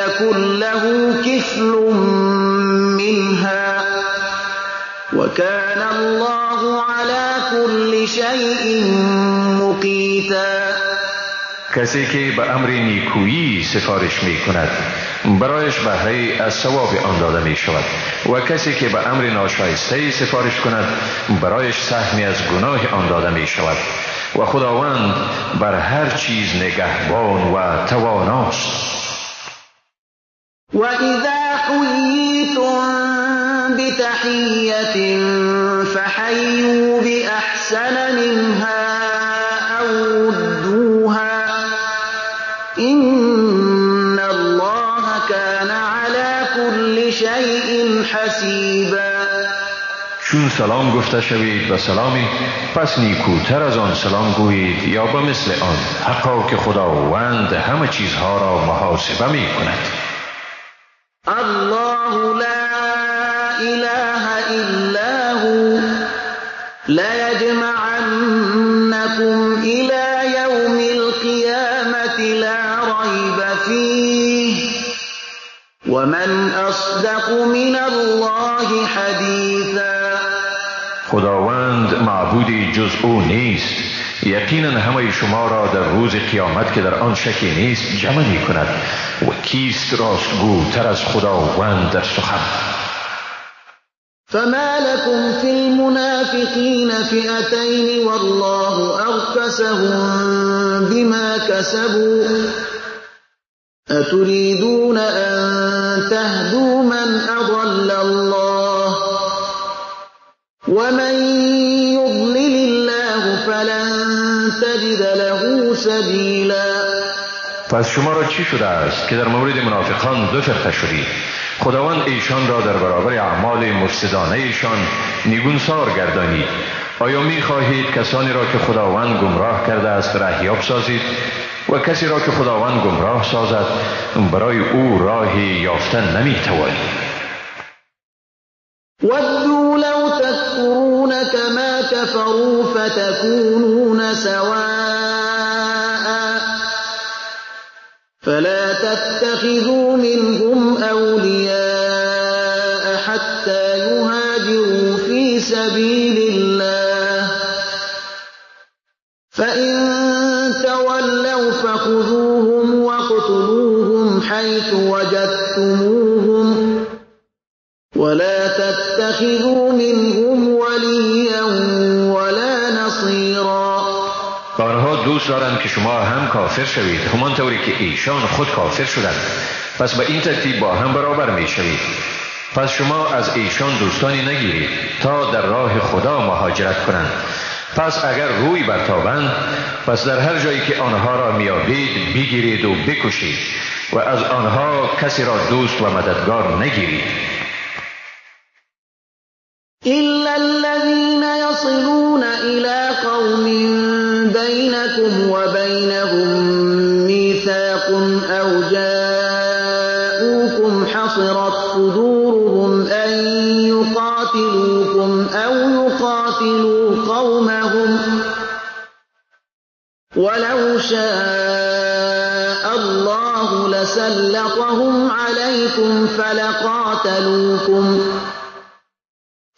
يكن له كفل منها وكان الله على كل شيء مقيتا. کسی که به امر نیکویی سفارش می کند برایش بهره از ثواب آن داده می شود و کسی که به امر ناشایسته سفارش کند برایش سهمی از گناه آن داده می شود و خداوند بر هر چیز نگهبان و تواناست. و اذا حییتم بتحیة فحیوا بأحسن منها او ردوها إن الله كان على كل شيء حسیبا. چون سلام گفته شوید به سلامی، پس نیکوتر از آن سلام گویید یا به مثل آن، حقا که خداوند همه چیزها را محاسبه می کند. الله لا اله الا هو لیجمعنکم الی یوم القیامة لا ریب فیه ومن اصدق من الله حدیثا. خداوند معبودی جز او نیست، یقینا همه شما را در روز قیامت که در آن شکی نیست جمع می کند و کیست راستگوتر از خداوند در سخن؟ فما لكم في المنافقين فئتين والله أركسهم بما كسبوا أتريدون أن تهدوا من أضل الله ومن يضلل الله فلن تجد له سبیلا. پس شما را چی شده است که در مورد منافقان دو فرقه شدید؟ خداوند ایشان را در برابر اعمال مفسدانه ایشان نگونسار گردانید. آیا می خواهید کسانی را که خداوند گمراه کرده است رهیاب سازید؟ و کسی را که خداوند گمراه سازد برای او راهی یافتن نمی توانید. ودوا لو تكفرون كما كفروا فتكونون سواء فلا تتخذوا منهم أولياء حتى يهاجروا في سبيل الله فإن تولوا فخذوهم واقتلوهم حيث وجدتموهم ولا تتخذوا منهم وليا ولا نصيرا. آنها دوست دارند که شما هم کافر شوید همان طوری که ایشان خود کافر شدند، پس به این ترتیب با هم برابر می شوید. پس شما از ایشان دوستانی نگیرید تا در راه خدا مهاجرت کنند. پس اگر روی برتابند، پس در هر جایی که آنها را میابید بگیرید و بکشید و از آنها کسی را دوست و مددگار نگیرید. إلا الذين يصلون إلى قوم بينكم وبينهم ميثاق أو جاءوكم حصرت صدورهم أن يقاتلوكم أو يقاتلوا قومهم ولو شاء الله لسلطهم عليكم فلقاتلوكم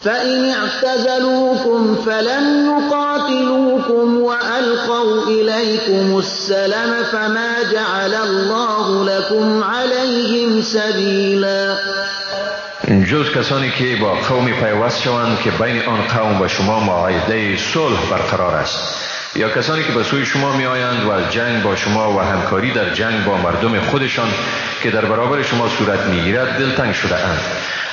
فإن اعتزلوكم فلم يقاتلوكم وألقوا إليكم السلم فما جعل الله لكم عليهم سبيلا. جز کسانی که با قومی پیوست شوند که بین آن قوم و شما معاهده صلح برقرار است یا کسانی که به سوی شما می آیند و از جنگ با شما و همکاری در جنگ با مردم خودشان که در برابر شما صورت می گیرد دلتنگ شده اند.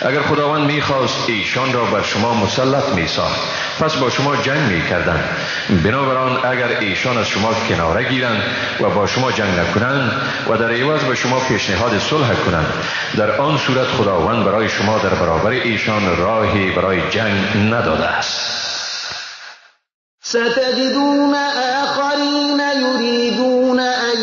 اگر خداوند می خواست ایشان را بر شما مسلط می ساخت، پس با شما جنگ می کردند. بنابراین اگر ایشان از شما کناره گیرند و با شما جنگ نکنند و در عوض به شما پیشنهاد صلح کنند، در آن صورت خداوند برای شما در برابر ایشان راهی برای جنگ نداده است. ستجدون آخرین یریدون أن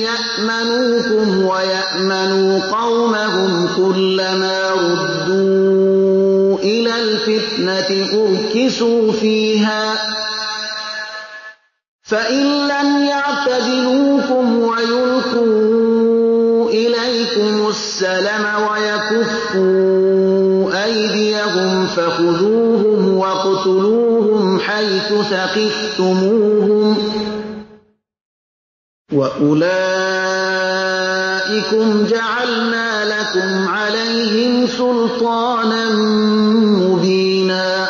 یأمنوکم ویأمنوا قومهم كلما ردوا إلى الفتنة أركسوا فيها فإن لم يعتزلوكم ويلقوا إليكم السلم ويكفوا أيديهم فخذوهم واقتلوهم حيث ثقفتموهم وأولئكم جعلنا لكم عليهم سلطانا مبینا.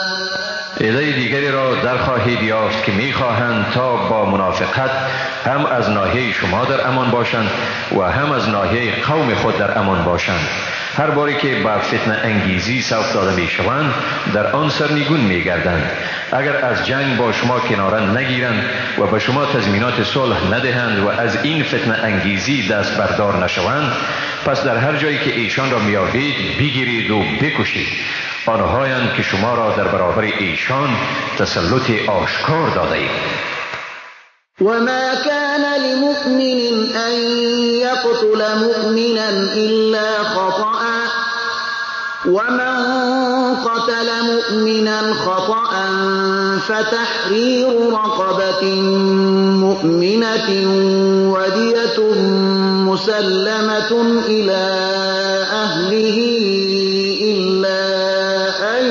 عده دیگری را در خواهید یافت که میخواهند تا با منافقت هم از ناحیه شما در امان باشند و هم از ناحیه قوم خود در امان باشند. هر باری که به فتنه انگیزی سوق داده میشوند در آن سرنگون میگردند. اگر از جنگ با شما کناره نگیرند و به شما تضمینات صلح ندهند و از این فتنه انگیزی دست بردار نشوند، پس در هر جایی که ایشان را میابید بگیرید و بکشید. آنهایند که شما را در برابر ایشان تسلط آشکار داده ایم. وما كان لمؤمن أن يقتل مؤمنا إلا خطأ ومن قتل مؤمنا خطأ فتحرير رقبة مؤمنة ودية مسلمة إلى أهله إلا أن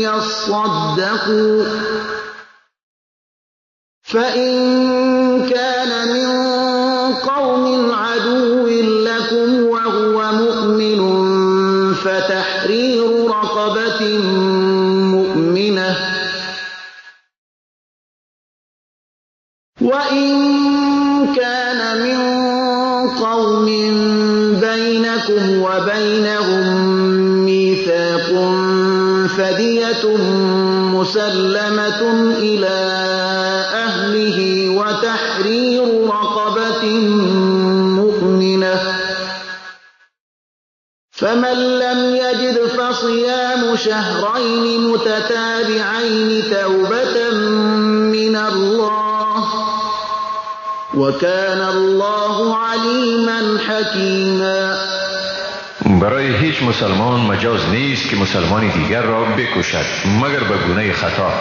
يصدقوا فإن كان من قوم عدو لكم وهو مؤمن فتحرير رقبة مؤمنة وإن كان من قوم بينكم وبينهم ميثاق فدية مسلمة إلى أهله وتحرير رقبة مؤمنة فمن لم يجد فصيام شهرين متتابعين توبة من الله وكان الله عليما حكيما. برای هیچ مسلمان مجاز نیست که مسلمانی دیگر را بکشد مگر به گونه خطا،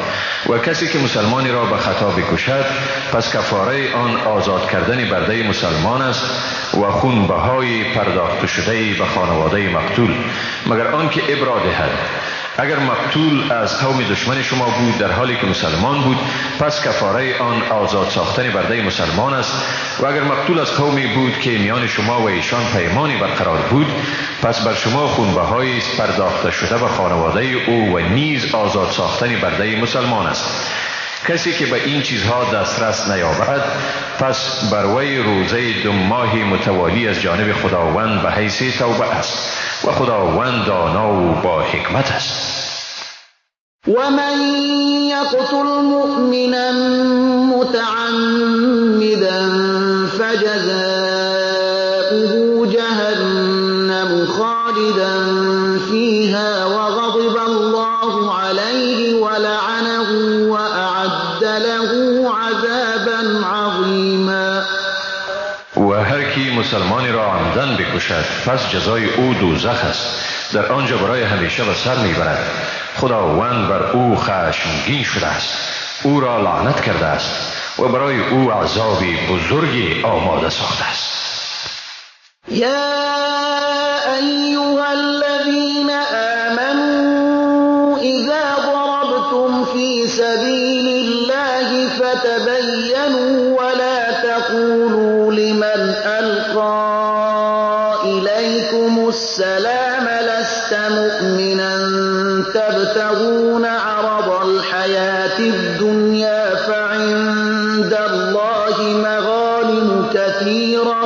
و کسی که مسلمانی را به خطا بکشد پس کفاره آن آزاد کردن برده مسلمان است و خون بهای پرداخت شده به خانواده مقتول، مگر آنکه ابرا دهد. اگر مقتول از قوم دشمن شما بود در حالی که مسلمان بود، پس کفاره آن آزاد ساختن برده مسلمان است. و اگر مقتول از قومی بود که میان شما و ایشان پیمانی برقرار بود، پس بر شما خونبهایی پرداخته شده به خانواده او و نیز آزاد ساختن برده مسلمان است. کسی که به این چیزها دسترس نیابد، پس بر وی روزه 2 ماه متوالی از جانب خداوند به حیث توبه است و خداوند دانا و با حکمت است. و من یقتل مؤمنا متعمدا فجزاؤه جهنم خالدا فیها وغضب الله علیه ولعنه وأعد له عذابا عظیما. و هر کی مسلمانی را عمدن بکشد پس جزای او دوزخ است، در آنجا برای همیشه به سر میبرد. خداوند بر او خشمگین شده است، او را لعنت کرده است و برای او عذابی بزرگی آماده ساخته است. یا ایها الذین آمنوا اذا ضربتم فی سبیل الله فتبینوا ولا تقولوا لمن ألقى إليكم السلام لست مؤمنا تبتغون عرض الحياة الدنيا فعند الله مغانم كثيرة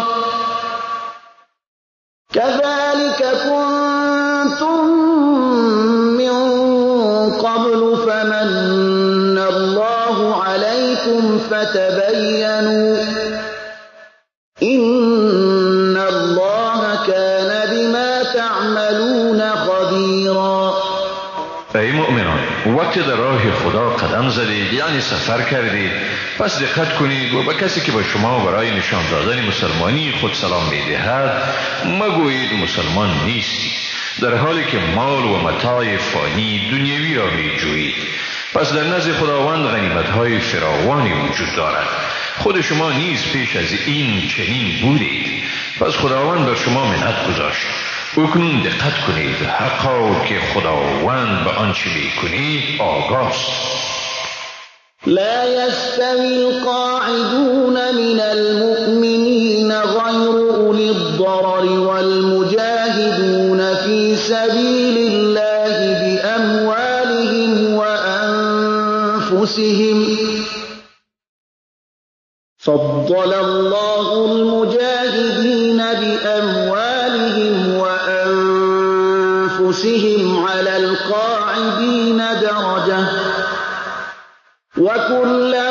كذلك كنتم من قبل فمن الله عليكم فتبينوا إن الله كان بما تعملون خبيرا. ای مؤمنان، وقتی در راه خدا قدم زدید، یعنی سفر کردید، پس دقت کنید و به کسی که با شما برای نشان دادن مسلمانی خود سلام میدهد مگویید مسلمان نیستی، در حالی که مال و متاع فانی دنیوی را میجویید. پس در نزد خداوند غنیمت‌های فراوانی وجود دارد. خود شما نیز پیش از این چنین بودید، پس خداوند بر شما منت گذاشت. اکنون دقت کنید، حقا که خداوند به آنچه میکنید آگاست. لا يستوي القاعدون من المؤمنين غير أولي الضرر والمجاهدون في سبيل الله بأموالهم وأنفسهم فضل الله المجاهدين بأموالهم وأنفسهم على القاعدين درجة وكلا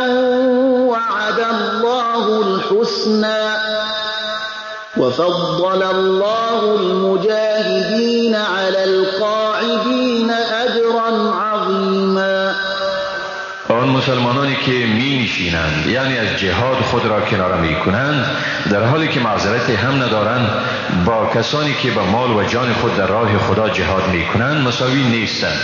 وعد الله الحسنى وفضل الله المجاهدين على القاعدين أجرا عظيما. آن مسلمانانی که می نشینند، یعنی از جهاد خود را کناره می کنند، در حالی که معذرت هم ندارند، با کسانی که به مال و جان خود در راه خدا جهاد می کنند مساوی نیستند.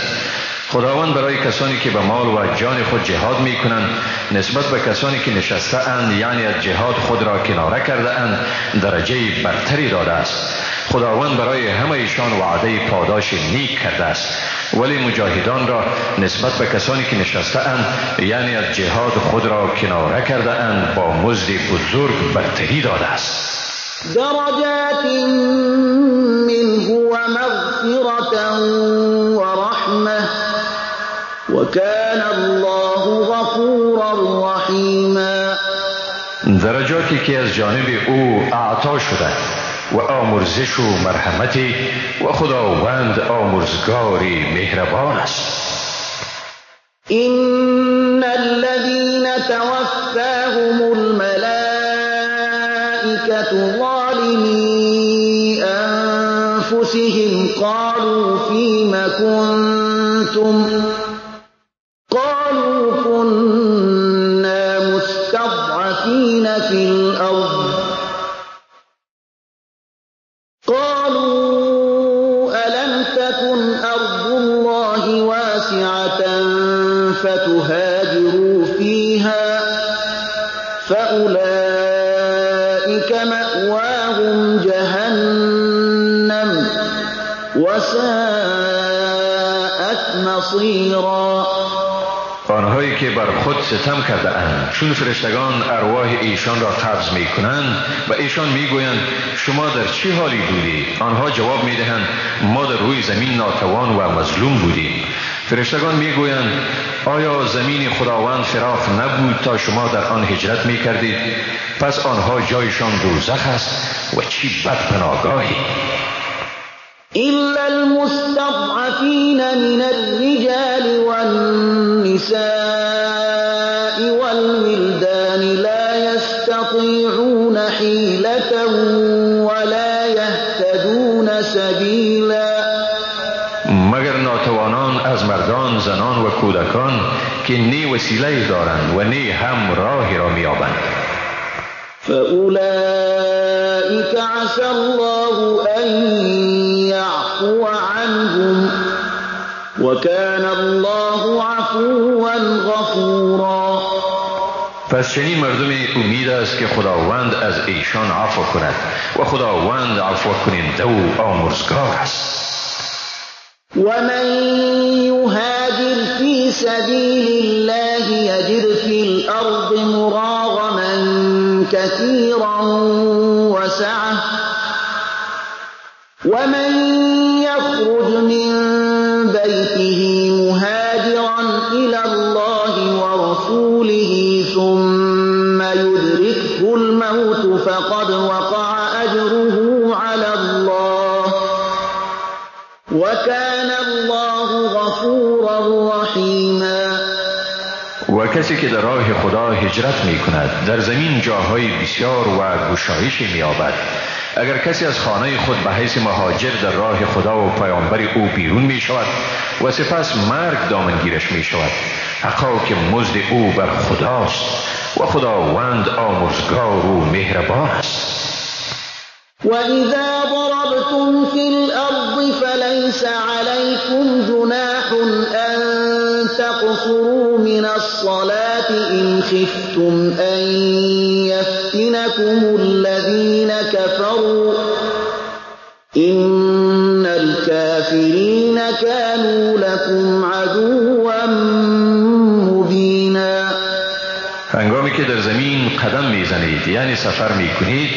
خداوند برای کسانی که به مال و جان خود جهاد می کنند نسبت به کسانی که نشسته اند، یعنی از جهاد خود را کناره کرده اند، درجه برتری داده است. خداوند برای همه ایشان وعده پاداش نیک کرده است، ولی مجاهدان را نسبت به کسانی که نشسته اند، یعنی از جهاد خود را کناره کرده اند، با مزد بزرگ برتری داده است. درجات منه ومغفرة ورحمة وكان الله غفورا رحیما. درجاتی که از جانب او اعطا شده و آمرزش و مرحمتی، و خداوند آمرزگاری مهربان است. إن الذين توفاهم الملائكة ظالمي أنفسهم قالوا فيم كنتم قالوا كنا مستضعفين في الأرض قالوا ألم تكن أرض الله واسعة فتهاجروا فيها فأولئك مأواهم جهنم وساءت مصيرا. آنهایی که بر خود ستم کرده اند، چون فرشتگان ارواح ایشان را قبض می کنند و ایشان می گویند شما در چه حالی بودید؟ آنها جواب می دهند ما در روی زمین ناتوان و مظلوم بودیم. فرشتگان می گویند آیا زمین خداوند فراخ نبود تا شما در آن هجرت می کردید؟ پس آنها جایشان دوزخ است و چی بد پناهگاهی. إلا المستضعفين من الرجال والنساء والولدان لا يستطيعون حيلة ولا يهتدون سبيلا. مگر ناتوانان از مردان، زنان و کودکان که نی وسیله دارند و نی هم راهی را می‌یابند. فأولئك عسى الله أن يعفو عنهم وكان الله عفوا غفورا. پس چنین مردمی امید است که خداوند از ایشان عفو کند و خداوند عفو کننده و آمرزگار است. ومن يهاجر في سبيل الله يجد في الأرض مراغما كثيرا وسعة ومن يخرج من بيته مهاجرا إلى الله ورسوله ثم يدركه الموت فقد وقع أجره على الله وكان الله غفورا رحیما. و کسی که در راه خدا هجرت می کند در زمین جاهای بسیار و گشایش می یابد. اگر کسی از خانه خود به حیث مهاجر در راه خدا و پیامبر او بیرون می شود و سپس مرگ دامنگیرش می شود، حقا که مزد او بر خداست و خداوند آمرزگار و مهربان است. و اذا ضربتم فی الارض فلیس علیکم جناح ان تقصروا من الصلاة إن خفتم أن يفتنكم الذين كفروا إن الكافرين كانوا لكم عدوا مبینا. هنگامی که در زمین قدم میزنید، یعنی سفر میکنید،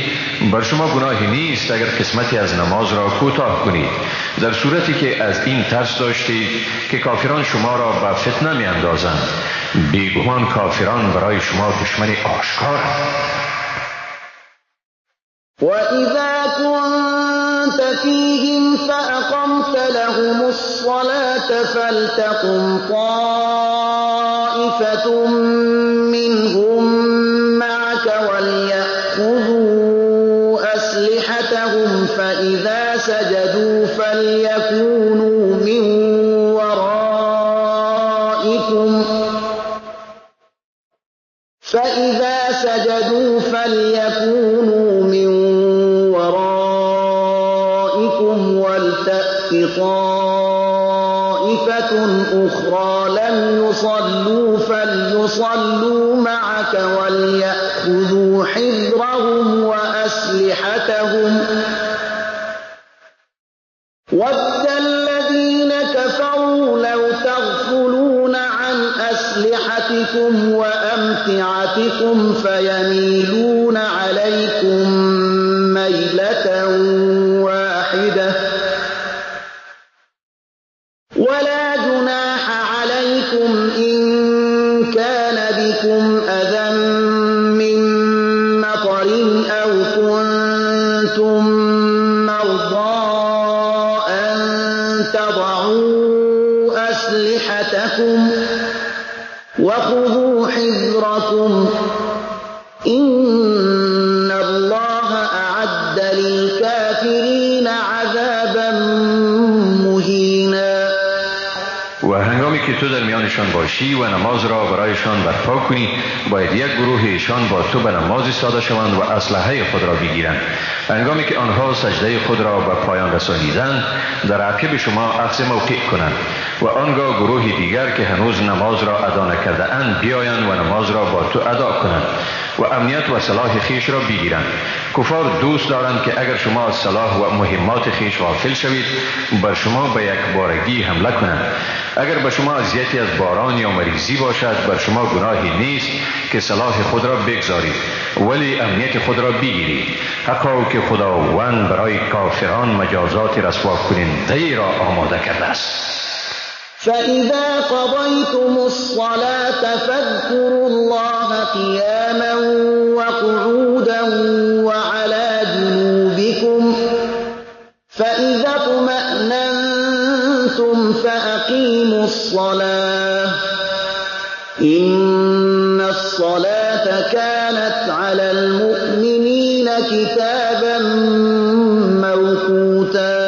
بر شما گناهی نیست اگر قسمتی از نماز را کوتاه کنید، در صورتی که از این ترس داشتید که کافران شما را به فتنه میاندازند. بیگمان کافران برای شما دشمن آشکار. وَإِذَا كُنْتَ فِيهِمْ فَأَقَمْتَ لَهُمُ الصَّلَاةَ فَلْتَقُمْ طَائِفَةٌ مِّنْهُمْ مَعَكَ وَلْيَأْخُذُوا أَسْلِحَتَهُمْ فَإِذَا سَجَدُوا فَلْيَكُونُوا مِنْ وَرَائِكُمْ فَإِذَا سَجَدُوا فَلْيَكُونُوا مِنْ وَرَائِكُمْ وَلْتَأْتِ طَائِفَةٌ أُخْرَى لَمْ يُصَلُّوا فَلْيُصَلُّوا مَعَكَ وَلْيَأْخُذُوا حِذْرَهُمْ وَأَسْلِحَتَهُمْ وَدَّ الَّذِينَ كَفَرُوا لَوْ تَغْفُلُونَ عَنْ أَسْلِحَتِكُمْ وَأَمْتِعَتِكُمْ فَيَمِيلُونَ عَلَيْكُمْ مَيْلَةً وَاحِدَةً وَلَا جُنَاحَ عَلَيْكُمْ إِنْ كَانَ بِكُمْ أَذًى مِّن مَّطَرٍ أَوْ كُنتُم مَّرْضَىٰ أَن تَضَعُوا أَسْلِحَتَكُمْ وَخُذُوا حِذْرَكُمْ إِنَّ اللَّهَ أَعَدَّ لِلْكَافِرِينَ عَذَابًا مُّهِينًا. و هنگامی که تو در میانشان باشی و نماز را برایشان برپا کنی، باید یک گروه ایشان با تو به نماز ایستاده شوند و اسلحه خود را بگیرند. هنگامی که آنها سجده خود را به پایان رسانیدند، در عقب شما اخذ موقع کنند و آنگاه گروه دیگر که هنوز نماز را ادا نکرده اند بیایند و نماز را با تو ادا کنند و امنیت و سلاح خویش را بگیرند. کفار دوست دارند که اگر شما از سلاح و مهمات خویش غافل شوید، بر شما به یک بارگی حمله کنند. اگر به شما اذیتی از باران یا مریضی باشد، بر شما گناهی نیست که سلاح خود را بگذارید، ولی امنیت خود را بگیرید. حقا که خداوند برای کافران مجازات رسوا کننده را آماده کرده است. فَإِذَا قَضَيْتُمُ الصَّلَاةَ فَاذْكُرُوا اللَّهَ قِيَامًا وَقُعُودًا وَعَلَى جُنُوبِكُمْ فَإِذَا اطْمَأْنَنْتُمْ فَأَقِيمُوا الصَّلَاةَ إِنَّ الصَّلَاةَ كَانَتْ عَلَى الْمُؤْمِنِينَ كِتَابًا مَّوْقُوتًا.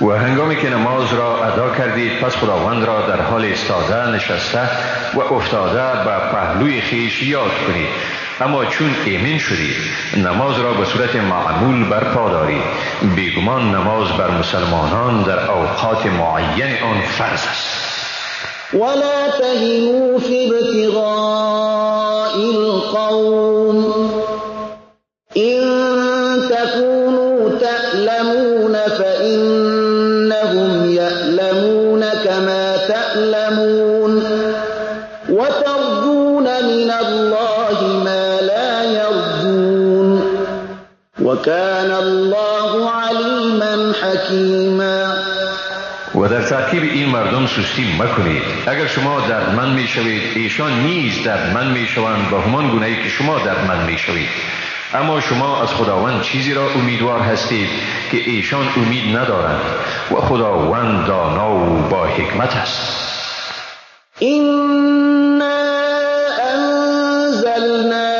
و هنگامی که نماز را ادا کردید، پس خداوند را در حال ایستاده، نشسته و افتاده به پهلوی خویش یاد کنید. اما چون ایمن شدید، نماز را به صورت معمول برپا دارید. بیگمان نماز بر مسلمانان در اوقات معین آن فرض است. ولا تهنوا في ابتغاء القوم إن تكونوا تألمون فإنهم يألمون كما تألمون وترجون من الله ما لا يرجون وكان الله عليما حكيما. و در تعقیب این مردم سستی مکنید. اگر شما دردمند می شوید ایشان نیز دردمند می شوند به همان گونه ای که شما دردمند می شوید. اما شما از خداوند چیزی را امیدوار هستید که ایشان امید ندارند و خداوند دانا و با حکمت است. إنا أنزلنا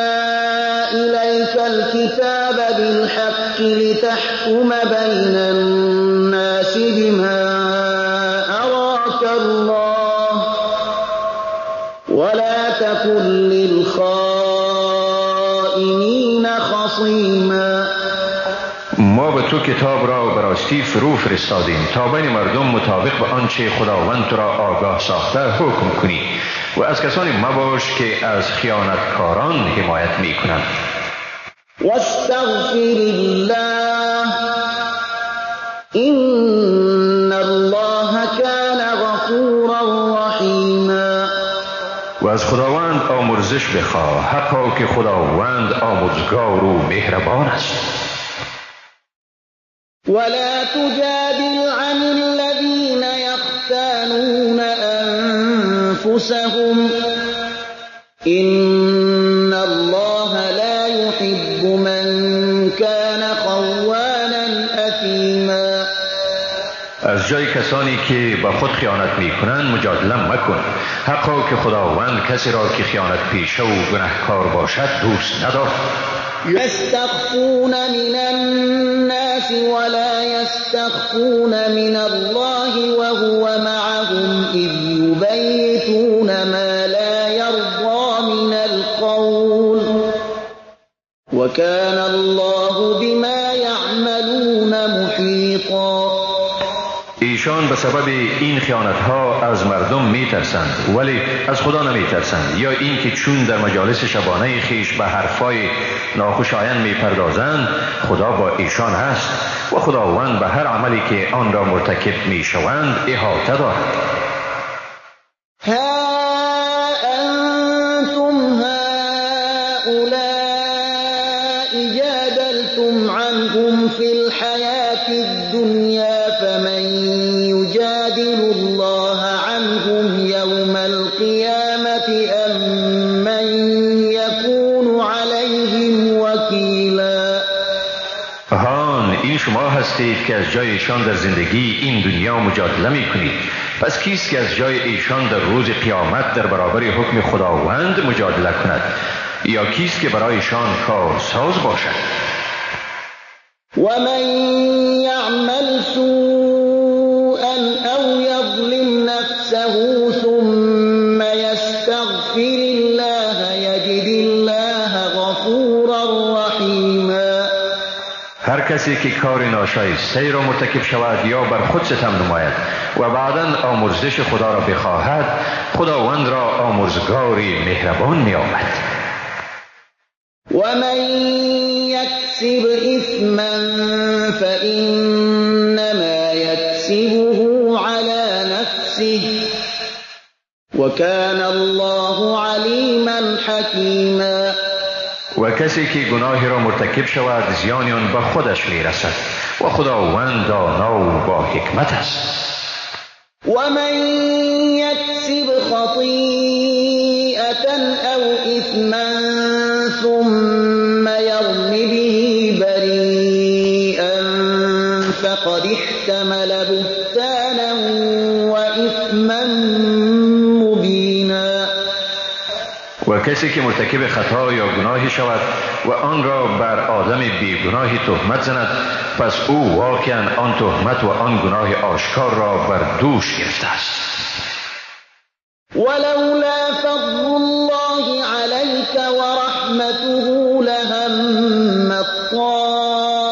إليك الكتاب بالحق لتحكم بين الناس بما أراك الله ولا تكن للخائنين خصيما. ما به تو کتاب را به راستی فرو فرستادیم تا بین مردم مطابق به آنچه خداوند تو را آگاه ساخته حکم کنی و از کسانی مباش که از خیانتکاران حمایت می کنند. واستغفر الله إن الله كان غفورا رحیما. و از خداوند آمرزش بخواه، حقا که خداوند آمرزگار و مهربان است. ولا تجادل عن الذين يختانون أنفسهم إن الله لا يحب من كان خوانا أثيما. از جای کسانی که با خود خیانت میکنند مجادله مکن، حقا که خداوند کسی را که خیانت پیشه و گناهکار باشد دوست ندارد. يستخفون من الناس ولا يستخفون من الله وهو معهم إذ يبيتون ما لا يرضى من القول وكان الله بما يعملون محيطا. ایشان به سبب این خیانت‌ها از مردم می‌ترسند ولی از خدا نمی‌ترسند، یا اینکه چون در مجالس شبانه خیش به حرفای ناخوشایند می‌پردازند خدا با ایشان هست و خداوند به هر عملی که آن را مرتکب می‌شوند احاطه دارد. ها انتم هؤلاء جادلتم عنهم في الحياة الدنيا فمن يجادل الله عنهم يوم القيامة أم من يكون عليهم وكيلا. هان این شما هستید که از جای ایشان در زندگی این دنیا مجادله می کنید، پس کیست که از جای ایشان در روز قیامت در برابر حکم خداوند مجادله کند، یا کیست که برایشان کارساز باشد؟ ومن يعمل سوءا أو يظلم نفسه ثم يستغفر الله يجد الله غفورا رحیما. هر کسی که کار ناشایسته را مرتکب شود یا بر خود ستم نماید و بعداً آمرزش خدا را بخواهد، خداوند را آمرزگار مهربان می‌یابد. ومن يكسب إثما فإنما يكسبه على نفسه وكان الله عليما حكيما. و کسی که گناهی را مرتکب شود زیان آن به خودش میرسد و خداوند دانا و با حکمت است. ومن يكسب خطيئة أو إثما ثم يرم به بريئا فقد احتمل بهتانا وإثما مبينا. و کسی که مرتکب خطا یا گناهی شود و آن را بر آدم بیگناهی تهمت زند، پس او واقعا آن تهمت و آن گناه آشکار را بر دوش گرفته است. ولولا فضل الله عليك ورحمته لهم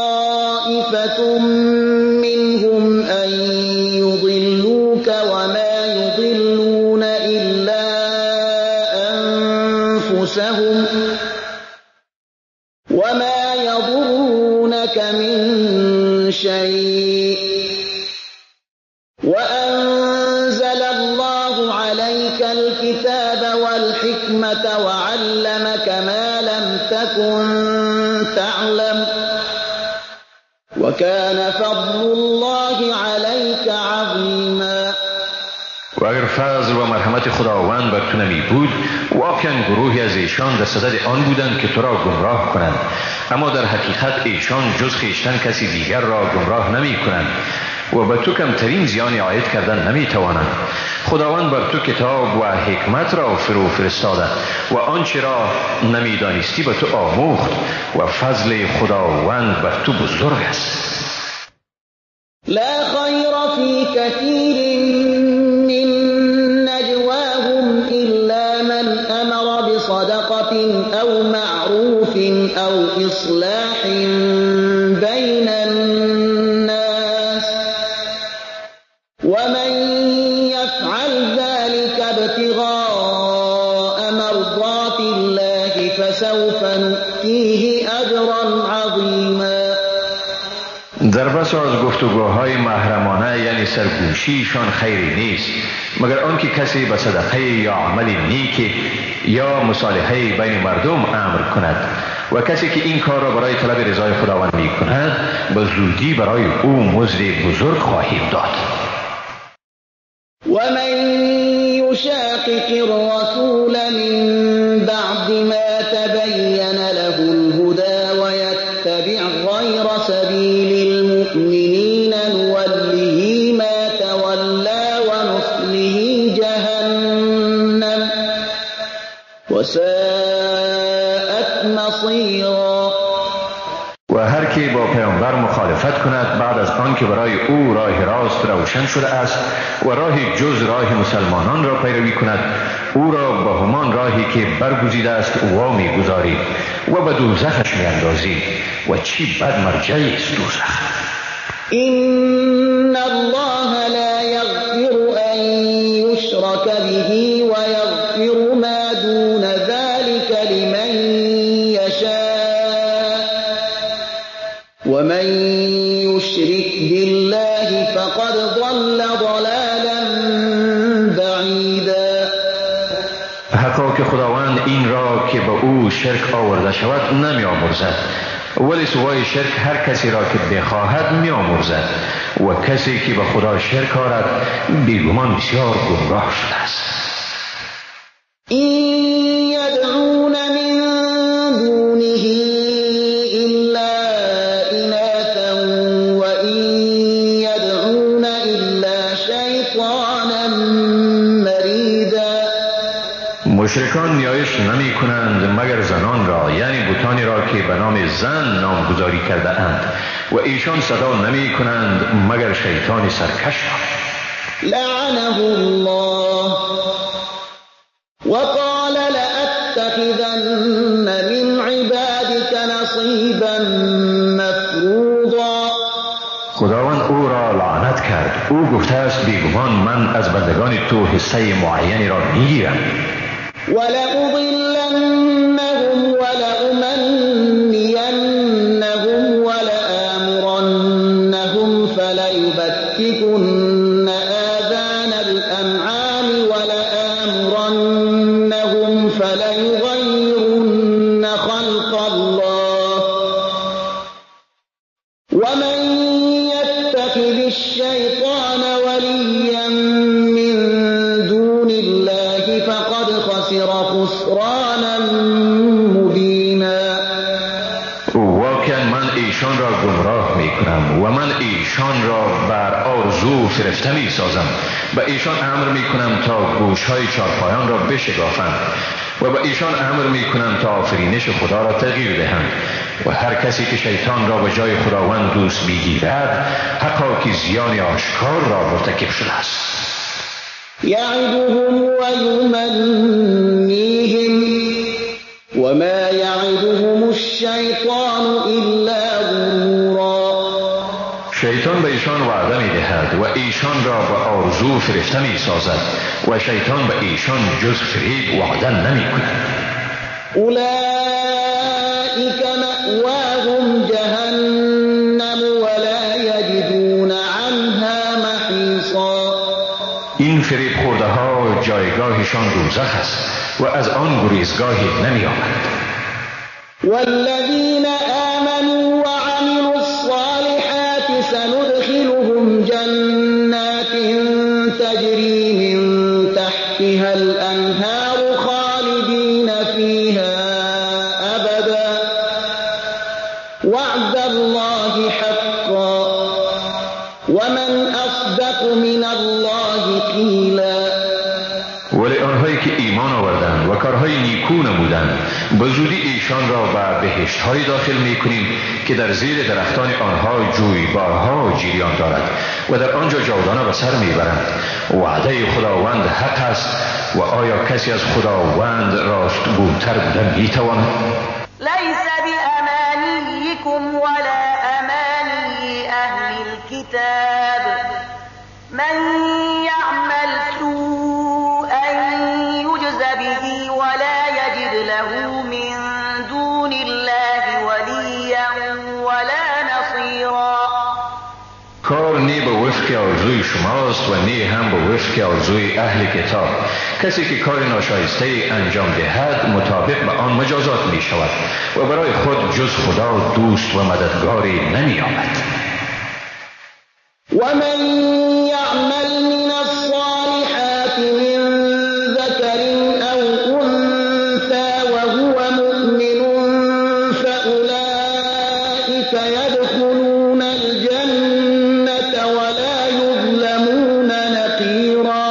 طائفة منهم أن يضلوك وما يضلون إلا أنفسهم وما يضرونك من شيء وأنزل الله عليك الكتاب والحكمة وعلمك ما لم تكن تعلم وكان فضل الله عليك عظيما. رحمت خداوند بر تو نمی بود، واقعا گروهی از ایشان در صدد آن بودند که تو را گمراه کنند، اما در حقیقت ایشان جز خویشتن کسی دیگر را گمراه نمی کنند و به تو کمترین زیانی عاید کردن نمی توانند. خداوند بر تو کتاب و حکمت را فرو فرستاده و آنچه را نمیدانستی به تو آموخت و فضل خداوند بر تو بزرگ است. لا خیر فی کثیر من نجواهم الا من امر بصدقة او معروف او اصلاح بین الناس ومن يفعل ذلك ابتغاء مرضات الله فسوف نؤتيه اجرا عظیما. در بسا از گفتگوهای محرمانه یعنی سرگوشیشان خیری نیست، مگر آنکه کسی به صدقه یا عمل نیک یا مصالحه بین مردم امر کند، و کسی که این کار را برای طلب رضای خداوند می کند به زودی برای او مزد بزرگ خواهیم داد. ومن يشاقق الرسول من بعد ما تبين له الهدى ويتبع غير سبيل المؤمنين نوله ما تولى ونصله جهنم وساءت مصيرا. و هر که با پیامبر مخالفت کند بعد از آن که برای او راه راست روشن شده است و راه جز راه مسلمانان را پیروی کند، او را به همان راهی که برگزیده است وا می‌گذاریم و به دوزخش می‌اندازیم، و چی بد مرجعی است دوزخ. إن الله لا يغفر أن يشرك به ويغفر ما دون ذلك لمن يشاء ومن يشرك بالله فقد ضل ضلالا بعيدا. حقا که خداوند این را که به او شرک آورده شود نمی آمرزد، ولی سوای شرک هر کسی را که بخواهد می آمرزد، و کسی که به خدا شرک آرد بیگمان بسیار گمراه شده است. این یدعون من دونه الا اناثا وان یدعون الا شیطانا مریدا. مشرکان نیایش نمی کنند مگر زنان را، یعنی بتانی را که به نام زن نامگذاری کرده اند، و ایشان صدا نمی کنند مگر شیطان سرکش را. لعنه الله وقال لأتخذن من عبادك نصیبا مفروضا. خداوند او را لعنت کرد، او گفته است بیگمان من از بندگان تو حصه معینی را میگیرم. ولأضلنهم ولأمنینهم ولآمرنهم فلیبتکن آذان الأنعام ولآمرنهم فلیغیرن خلق الله ومن يتخذ الشیطان ولیا من دون الله فقد خسر خسرانا مبینا. واقعا من ایشان را گمراه می کنم و من ایشان را بر آرزو فرفته می سازم و ایشان امر می کنم تا گوشهای چارپایان را بشکافند و به ایشان امر می کنم تا آفرینش خدا را تغییر دهند، و هر کسی که شیطان را به جای خداوند دوست میگیرد حقا که زیان آشکار را مرتکب شده است. یعدهم و یمنیهم وما یعدهم الشیطان الا غرورا. شیطان به ایشان وعده می دهد و ایشان را به آرزو فرفته می سازد و شیطان به ایشان جز فریب وعده نمی کند. اولئک مأواهم جهنم ولا یجدون عنها محیصا. این فریب خورده ها جایگاهشان دوزخ است و از آن گریزگاهی نمی آمد. والذین آمنوا وعملوا الصالحات سندخلهم جنات تجری من تحتها وعد الله حقا ومن أصدق من الله قیلا. ولی آنهایی که ایمان آوردند و کارهای نیکو نمودند به زودی ایشان را به بهشت‌های داخل می‌کنیم که در زیر درختان آنها جویبارها جریان دارد و در آنجا جاودانه به سر می‌برند. وعده خداوند حق است و آیا کسی از خداوند راستگوتر بودن می‌تواند؟ لیس بأمانیکم ولا امانی اهل الكتاب من یعمل سوءا یجز به ولا یجد له من دون الله ولیا ولا نصیرا. کار نی به وفق آرزوی شماست و نی هم به وفق آرزوی اهل کتاب. کسی که کار ناشایسته انجام دهد مطابق به آن مجازات می شود و برای خود جز خدا دوست و مددگاری نمی آمد. و من یعمل من الصالحات من ذکر او انثی وهو مؤمن فاولئک یدخلون الجنة ولا یظلمون نقیرا.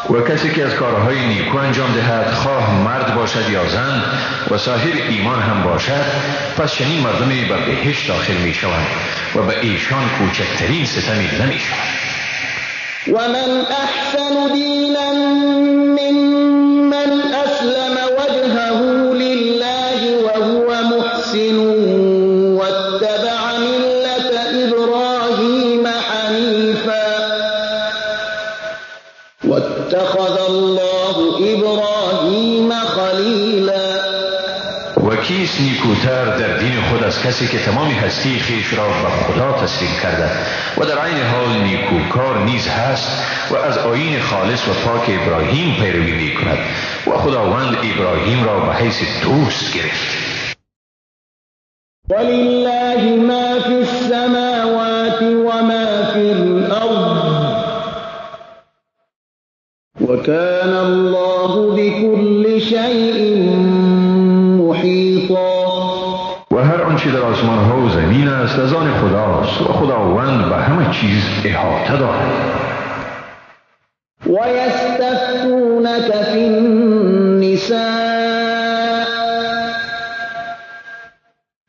و کسی که از کارهای نیکو انجام دهد، خواه مرد باشد یا زن، و صاحب ایمان هم باشد، پس چنین مردمی به بهشت داخل می شوند و به ایشان کوچکترین ستمی نمی شود. و من احسن دینا ممن اسلم وجهه لله وهو محسن واتبع ملة ابراهیم حنیفا واتخذ الله ابراهیم خلیلا. و کیست نیکوتر در دین خود از کسی که تمام هستی خویش را به خدا تسلیم کرده و در عین حال نیکوکار نیز هست و از آیین خالص و پاک ابراهیم پیروی می کند و خداوند ابراهیم را به حیث دوست گرفت. ولله ما فی السماوات و ما فی الارض وكان الله بكل شيء محیطا. و هر آنچه در آسمان ها و زمین است از آن خداست و خداوند به همه چیز احاطه دارد. و یستفتونک فی النساء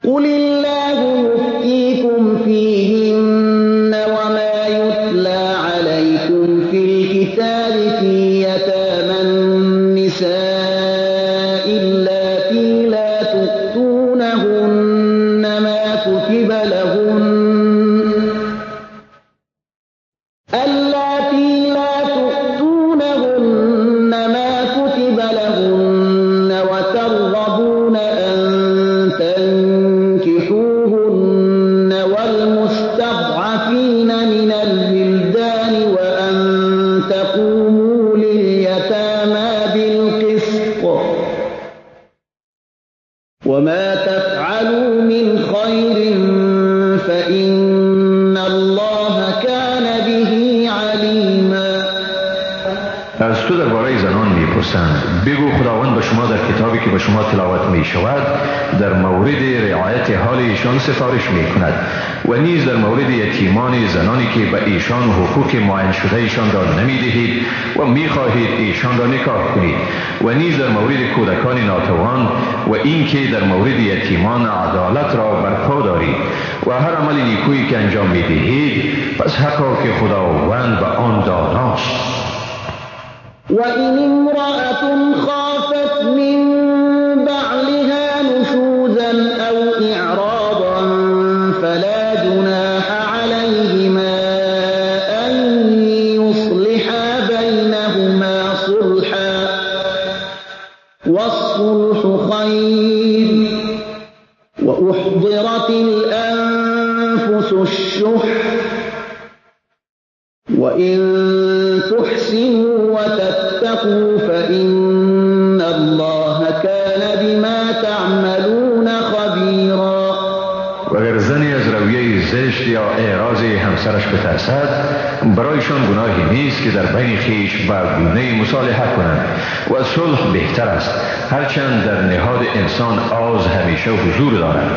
قل الله یفتیکم فیهن وما یتلی علیکم فی الکتاب فی یتامی النساء اللاتی لا تؤتونهن ما كتب لهن اللاتی لا تؤتونهن ما كتب لهن وترغبون أن تنكحوهن والمستضعفين من الولدان وأن تقوموا لليتامى بالقسط وما تفعلوا من خير فإن الله كان به عليما. از تو درباره زنان میپرسند، بگو خداوند به شما در کتابی که به شما تلاوت میشود در مورد رعایت حال ایشان سفارش میکند و نیز در مورد یتیمان زنانی که به ایشان حقوق معین شده ایشان را نمیدهید و میخواهید ایشان را نکاح کنید و نیز در مورد کودکان ناتوان و اینکه در مورد یتیمان عدالت را برپا دارید و هر عمل نیکویی که انجام میدهید پس حقا که خداوند به آن داناست. وإن امرأة خافت من بعلها نشوزا أو إعراضا فلا جناح عليهما أن يصلحا بينهما صلحا والصلح خير وأحضرت الأنفس الشح وإن تحسنوا وتتقوا فإن الله كان بما تعملون خبيرا. و اگر زنی از رویه زشت یا اعراض همسرش بترسد برایشان گناهی نیست که در بین خویش بر گونه مصالحه کنند و صلح بهتر است، هرچند در نهاد انسان آز همیشه حضور دارد.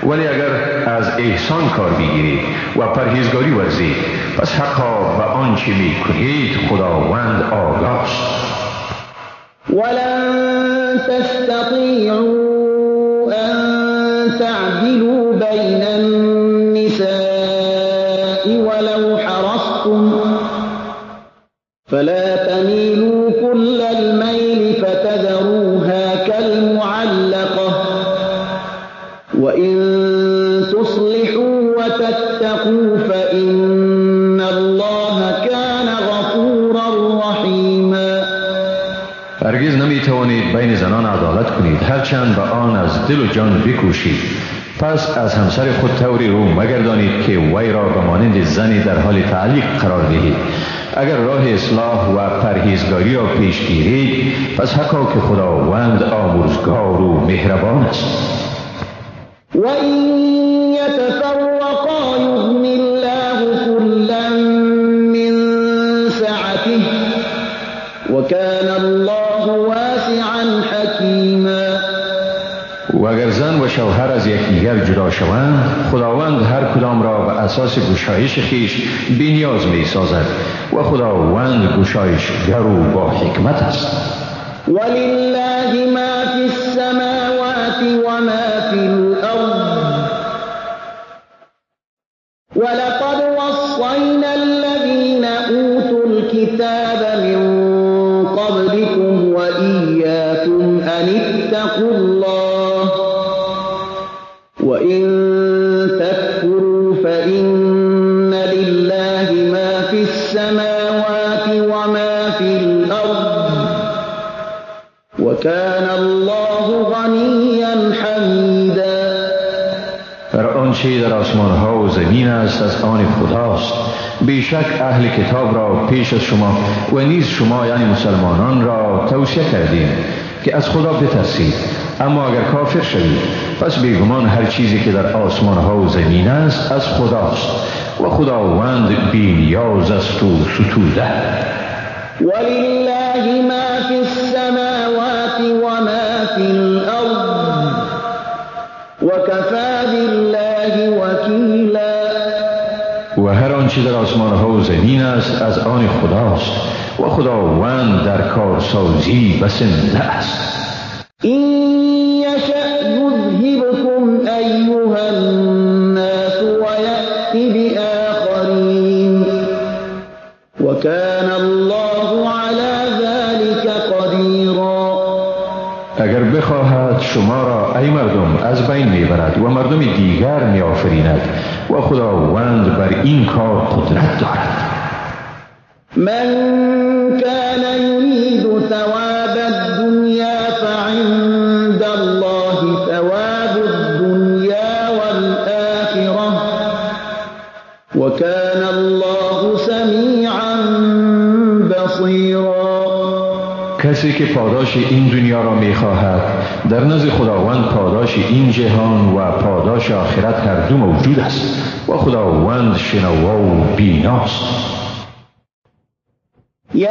ولی اگر از احسان کار بگیرید و پرهیزگاری ورزید، پس حقا به آنچه میکنید خداوند آگاست. ولن تستطیعوا ان تعدلوا بین النساء ولو حرصتم فلا تميلوا كل الميل فتذروها كالمعلقة وإن تصلحوا وتتقوا فإن الله كان غفورا رحيما. هرگز نمیتوانید بین زنان عدالت کنید، هرچند به آن از دل و جان بکوشید. پس از همسر خود طوری رو مگردانید که وی را به مانند زنی در حال تعلیق قرار دهید. اگر راه اصلاح و پرهیزگاری را پیش گیرید، پس حقا که خداوند آمرزگار و مهربان است. و این یتفرقا یغنی الله کلا من سعته وکان الله واسعا حکیما. و اگر زن و شوهر از یکدیگر جدا شوند، خداوند هر کدام را به اساس گشایش خویش بی‌نیاز می سازد و خداوند گشایشگر و با حکمت است. ولله ما فی السماوات و ما فی الارض ولقد وصینا الذین اوتوا الكتاب من قبلكم وإیاکم ان اتقوا الله وإن تكفروا فإن لله ما في السماوات وما في الأرض وكان الله غنيا حميدا. بر آنچه در آسمان ها و زمین است از آن خداست. بیشک اهل کتاب را پیش از شما و نیز شما یعنی مسلمانان را توصیه کردیم که از خدا بترسید. اما اگر کافر شوید، پس بیگمان هر چیزی که در آسمان ها و زمین است از خداست و خداوند بی نیاز است و ستوده. ولله ما فی السماوات و ما فی الارض وکفی بالله وکیلا. و هر آنچه در آسمان ها و زمین است از آن خداست و خداوند در کارسازی بسنده است. این یشأ یذهبکم ایها الناس ویأتی بآخرین وکان الله علی ذلک قدیرا. اگر بخواهد شما را ای مردم از بین میبرد و مردم دیگر میآفریند و خداوند بر این کار قدرت دارد. من كان يريد ثواب الدنيا فعند الله ثواب الدنيا والآخرة وكان الله سميعا بصيرا. کسی که پاداش این دنیا را میخواهد، در نزد خداوند پاداش این جهان و پاداش آخرت هر دو موجود است و خداوند شنوا و بیناست. یا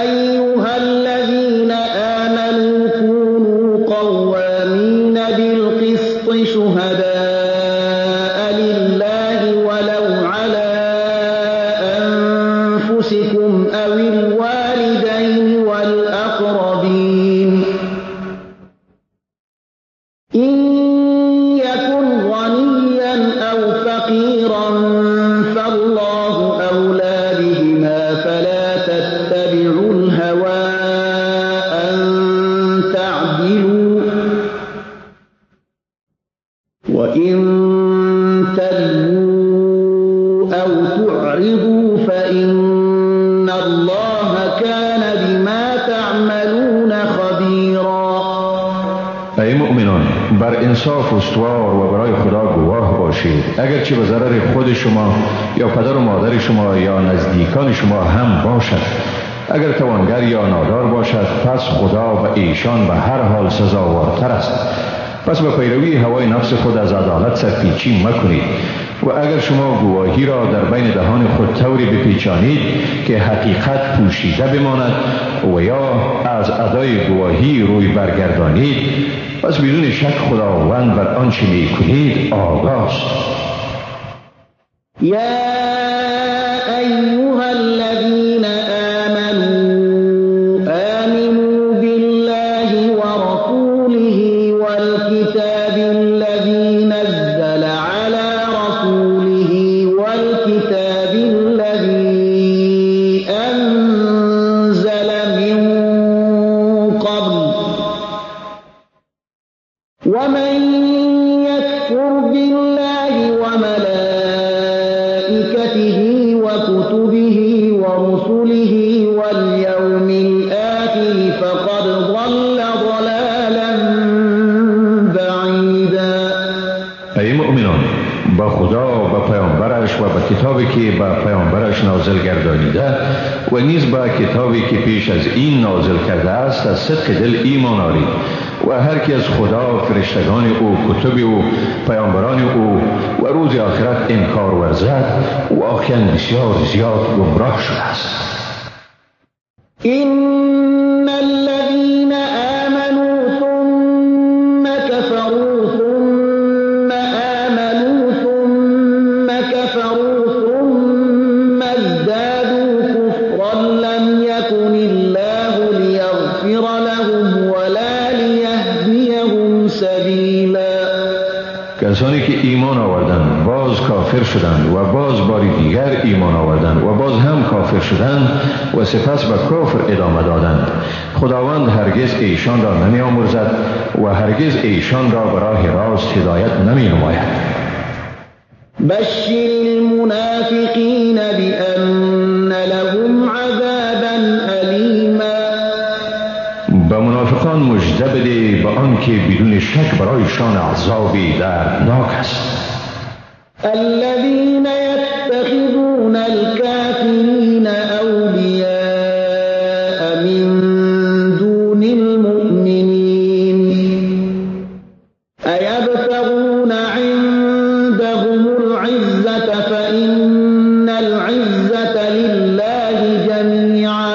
ایها الذین آمنوا كونوا قوامین بالقسط شهداء لله ولو على انفسكم او الوالدین والأقربین إن يكن غنيا أو فقيرا فالله أولى بهما فلا تتبعوا الهوى أن تعدلوا وإن تلووا أو تعرضوا فإن الله كان بما تعملون خبيرا. ای مؤمنان، بر انصاف استوار و برای خدا گواه باشید، اگرچه به ضرر خود شما یا پدر و مادر شما یا نزدیکان شما هم باشد. اگر توانگر یا نادار باشد، پس خدا و ایشان به هر حال سزاوارتر است. پس به پیروی هوای نفس خود از عدالت سرپیچی مکنید و اگر شما گواهی را در بین دهان خود طوری بپیچانید که حقیقت پوشیده بماند و یا از ادای گواهی روی برگردانید، پس بدون شک خداوند بر آنچه میکنید آگاه است. یا ایها الذین آمنوا آمنوا بالله ورسوله والکتاب الذی نزل علی رسوله والکتاب الذی انزل من قبل ومن یکفر بالله وملائکته وكتبه ورسله واليوم الآخر فقد ضل ضلالا بعیدا. ای مؤمنان، با خدا و با پیامبرش و با کتابی که با پیامبرش نازل گردانیده و نیز با کتابی که پیش از این نازل کرده است از صدق دل ایمان آرید و هر کی از خدا، فرشتگان او، کتب او، پیامبران او و روز آخرت انکار ورزد واقعا بسیار زیاد گمراه شده است. ان الذين آمنوا ثم كفروا ثم آمنوا ثم كفروا ثم ازدادوا كفرا لم يكن الله ليغفر لهم ولا ليهديهم سبیلا. کسانی که ایمان آوردند باز کافر شدند و باز باری دیگر ایمان آوردند و باز هم کافر شدند و سپس به کفر ادامه دادند، خداوند هرگز ایشان را نمی آمرزد و هرگز ایشان را به راه راست هدایت نمی نماید. بشر المنافقین بأن لهم عذابا ألیما. به منافقان مژده بده به آنکه بدون شک برایشان عذابی دردناک است. الذين يتخذون الكافرين أولياء من دون المؤمنين أيبتغون عندهم العزة فإن العزة لله جميعا.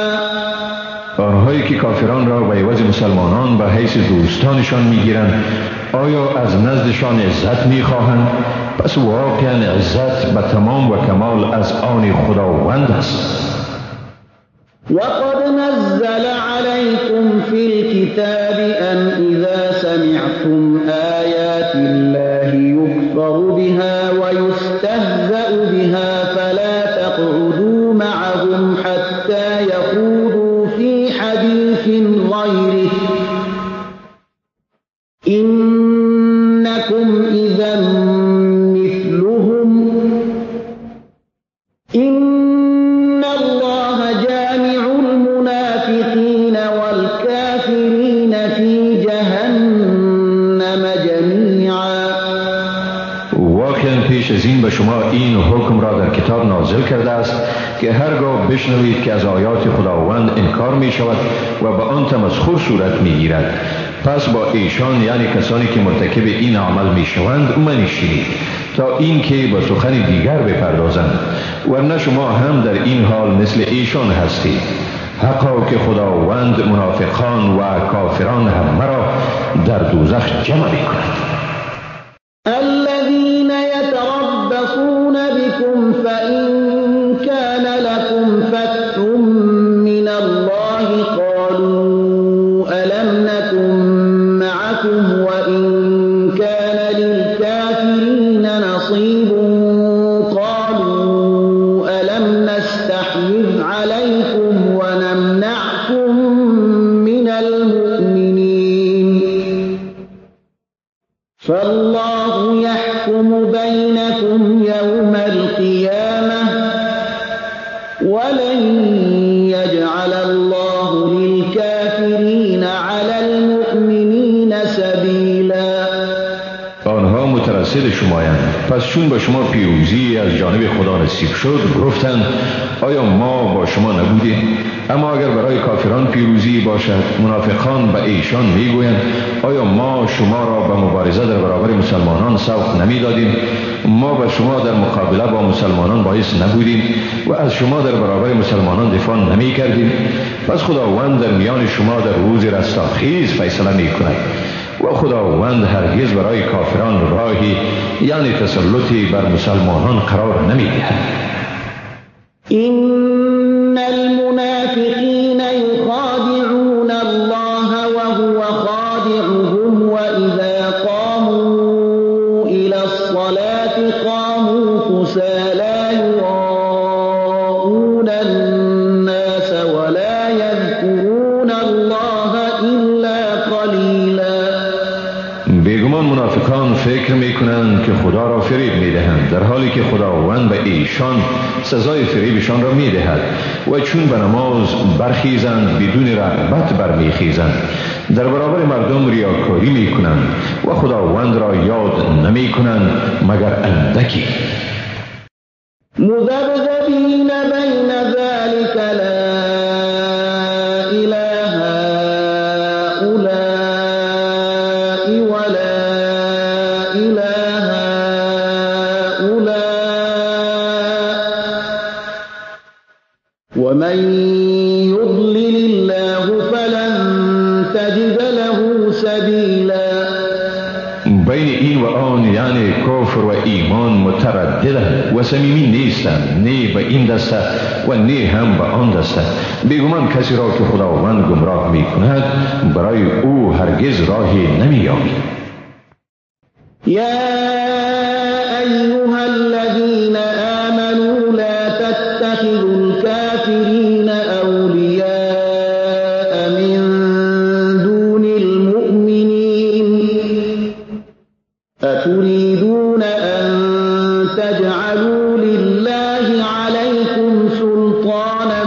آنهایی که کافران را به عوض مسلمانان به حیث دوستانشان میگیرند آیا از نزدشان عزت میخواهند؟ پس واقعا عزت به تمام و کمال از آن خداوند است. وقد نزل عليكم في الكتاب أن إذا سمعتم آيات الله يكفر بها ويستهزأ بها فلا تقعدوا معهم حتى يخوضوا في حديث غيره إنكم إذا مثلهم إن الله جامع المنافقين والكافرين في جهنم جميعا. واقعا پیش از این به شما این حکم را در کتاب نازل کرده است که هرگاه بشنوید که از آیات خداوند انکار می شود و به آن تمسخر صورت می گیرد، پس با ایشان یعنی کسانی که مرتکب این عمل می شوند منشینید تا اینکه به سخن دیگر بپردازند، ورنه شما هم در این حال مثل ایشان هستید. حقا که خداوند منافقان و کافران همه را در دوزخ جمع می کند. الذين يتربصون بكم فإن كان لكم فتح من الله قالوا ألم نكن معكم وإن كان للكافرين نصيب قالوا ألم نستحوذ عليكم ونمنعكم من المؤمنين فالله يحكم بينكم يوم القيامة ولن يجعل الله للكافرين على المؤمنين سبيلا. آنها مترصد شمایند. پس چون به شما پیروزی از جانب خدا نصیب شد گفتند آیا ما با شما نبودیم؟ اما اگر برای کافران پیروزی باشد منافقان به ایشان میگویند آیا ما شما را به مبارزه در برابر مسلمانان سوق نمیدادیم؟ ما به شما در مقابله با مسلمانان باعث نبودیم و از شما در برابر مسلمانان دفاع نمی کردیم؟ پس خداوند در میان شما در روز رستاخیز فیصله می کند و خداوند هرگز برای کافران راهی، یعنی تسلطی بر مسلمانان قرار نمیدهد. إن المنافقين يخادعون الله وهو خادعهم وإذا قاموا إلى الصلاة قاموا كسالى لا يراءون الناس ولا يذكرون الله إلا قليلا. بیگمان منافقان فکر میکنند که خدا را فریب میدهند، در حالی که خداوند به ایشان سزای فریبشان را میدهد. و چون به نماز برخیزند بدون رغبت برمیخیزند، در برابر مردم ریاکاری میکنند و خداوند را یاد نمیکنند مگر اندکی. مذبذبین بین ذلك لا إلى هؤلاء ولا إلى هؤلاء ومن يضلل الله فلن تجد له سبیلا. بین این و آن، یعنی کفر و ایمان، مترددند و صمیمی نیستند، نه به این دسته و نه هم به آن دسته. بیگمان کسی را که خداوند گمراه می کند برای او هرگز راهی نمی یابی. یا ایها الذین آمنوا لا تتخذوا الكافرین اولیاء من دون المؤمنین أتريدون أن تجعلوا لله عليكم سلطانا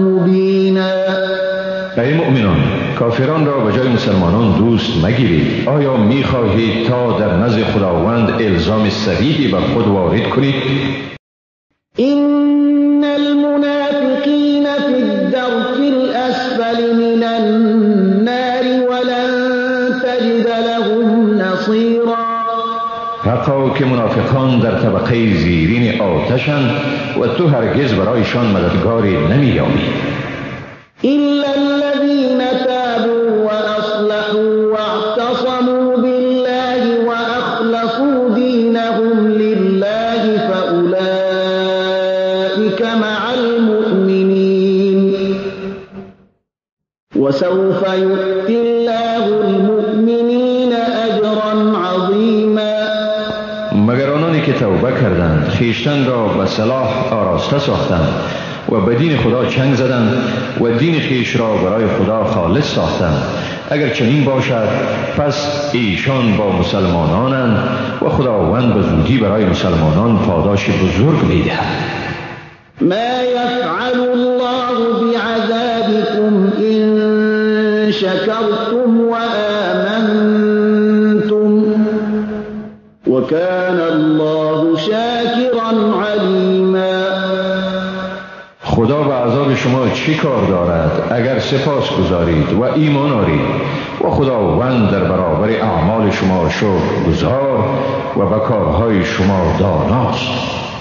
مبینا. ای مؤمنان، کافران را به جای مسلمانان دوست مگیرید. آیا میخواهید تا در نزد خداوند الزام صریحی بر خود وارد کنید؟ إن المنافقین فی الدرک الأسفل من النار ولن تجد لهم نصیرا. حقا که منافقان در طبقه زیرین آتشند و تو هرگز برایشان مددگاری نمییابی. إلا الذين تابوا وأصلحوا واعتصموا بالله وأخلصوا دينهم لله فأولئك مع المؤمنين وسوف يؤتي الله المؤمنين أجرا عظيما. مگر آنانی که توبه کردند، خویشتن را به صلاح آراسته ساختند و به دین خدا چنگ زدند و دین خویش را برای خدا خالص ساختند، اگر چنین باشد پس ایشان با مسلمانانند و خداوند به زودی برای مسلمانان پاداش بزرگ میدهد. ما يفعل الله بعذابكم إن شكرتم وآمنتم وكان الله شاكرا عليما. خدا به عذاب شما چی کار دارد اگر سپاس گذارید و ایمان آرید و خداوند در برابر اعمال شما شکر گزار و به کارهای شما داناست.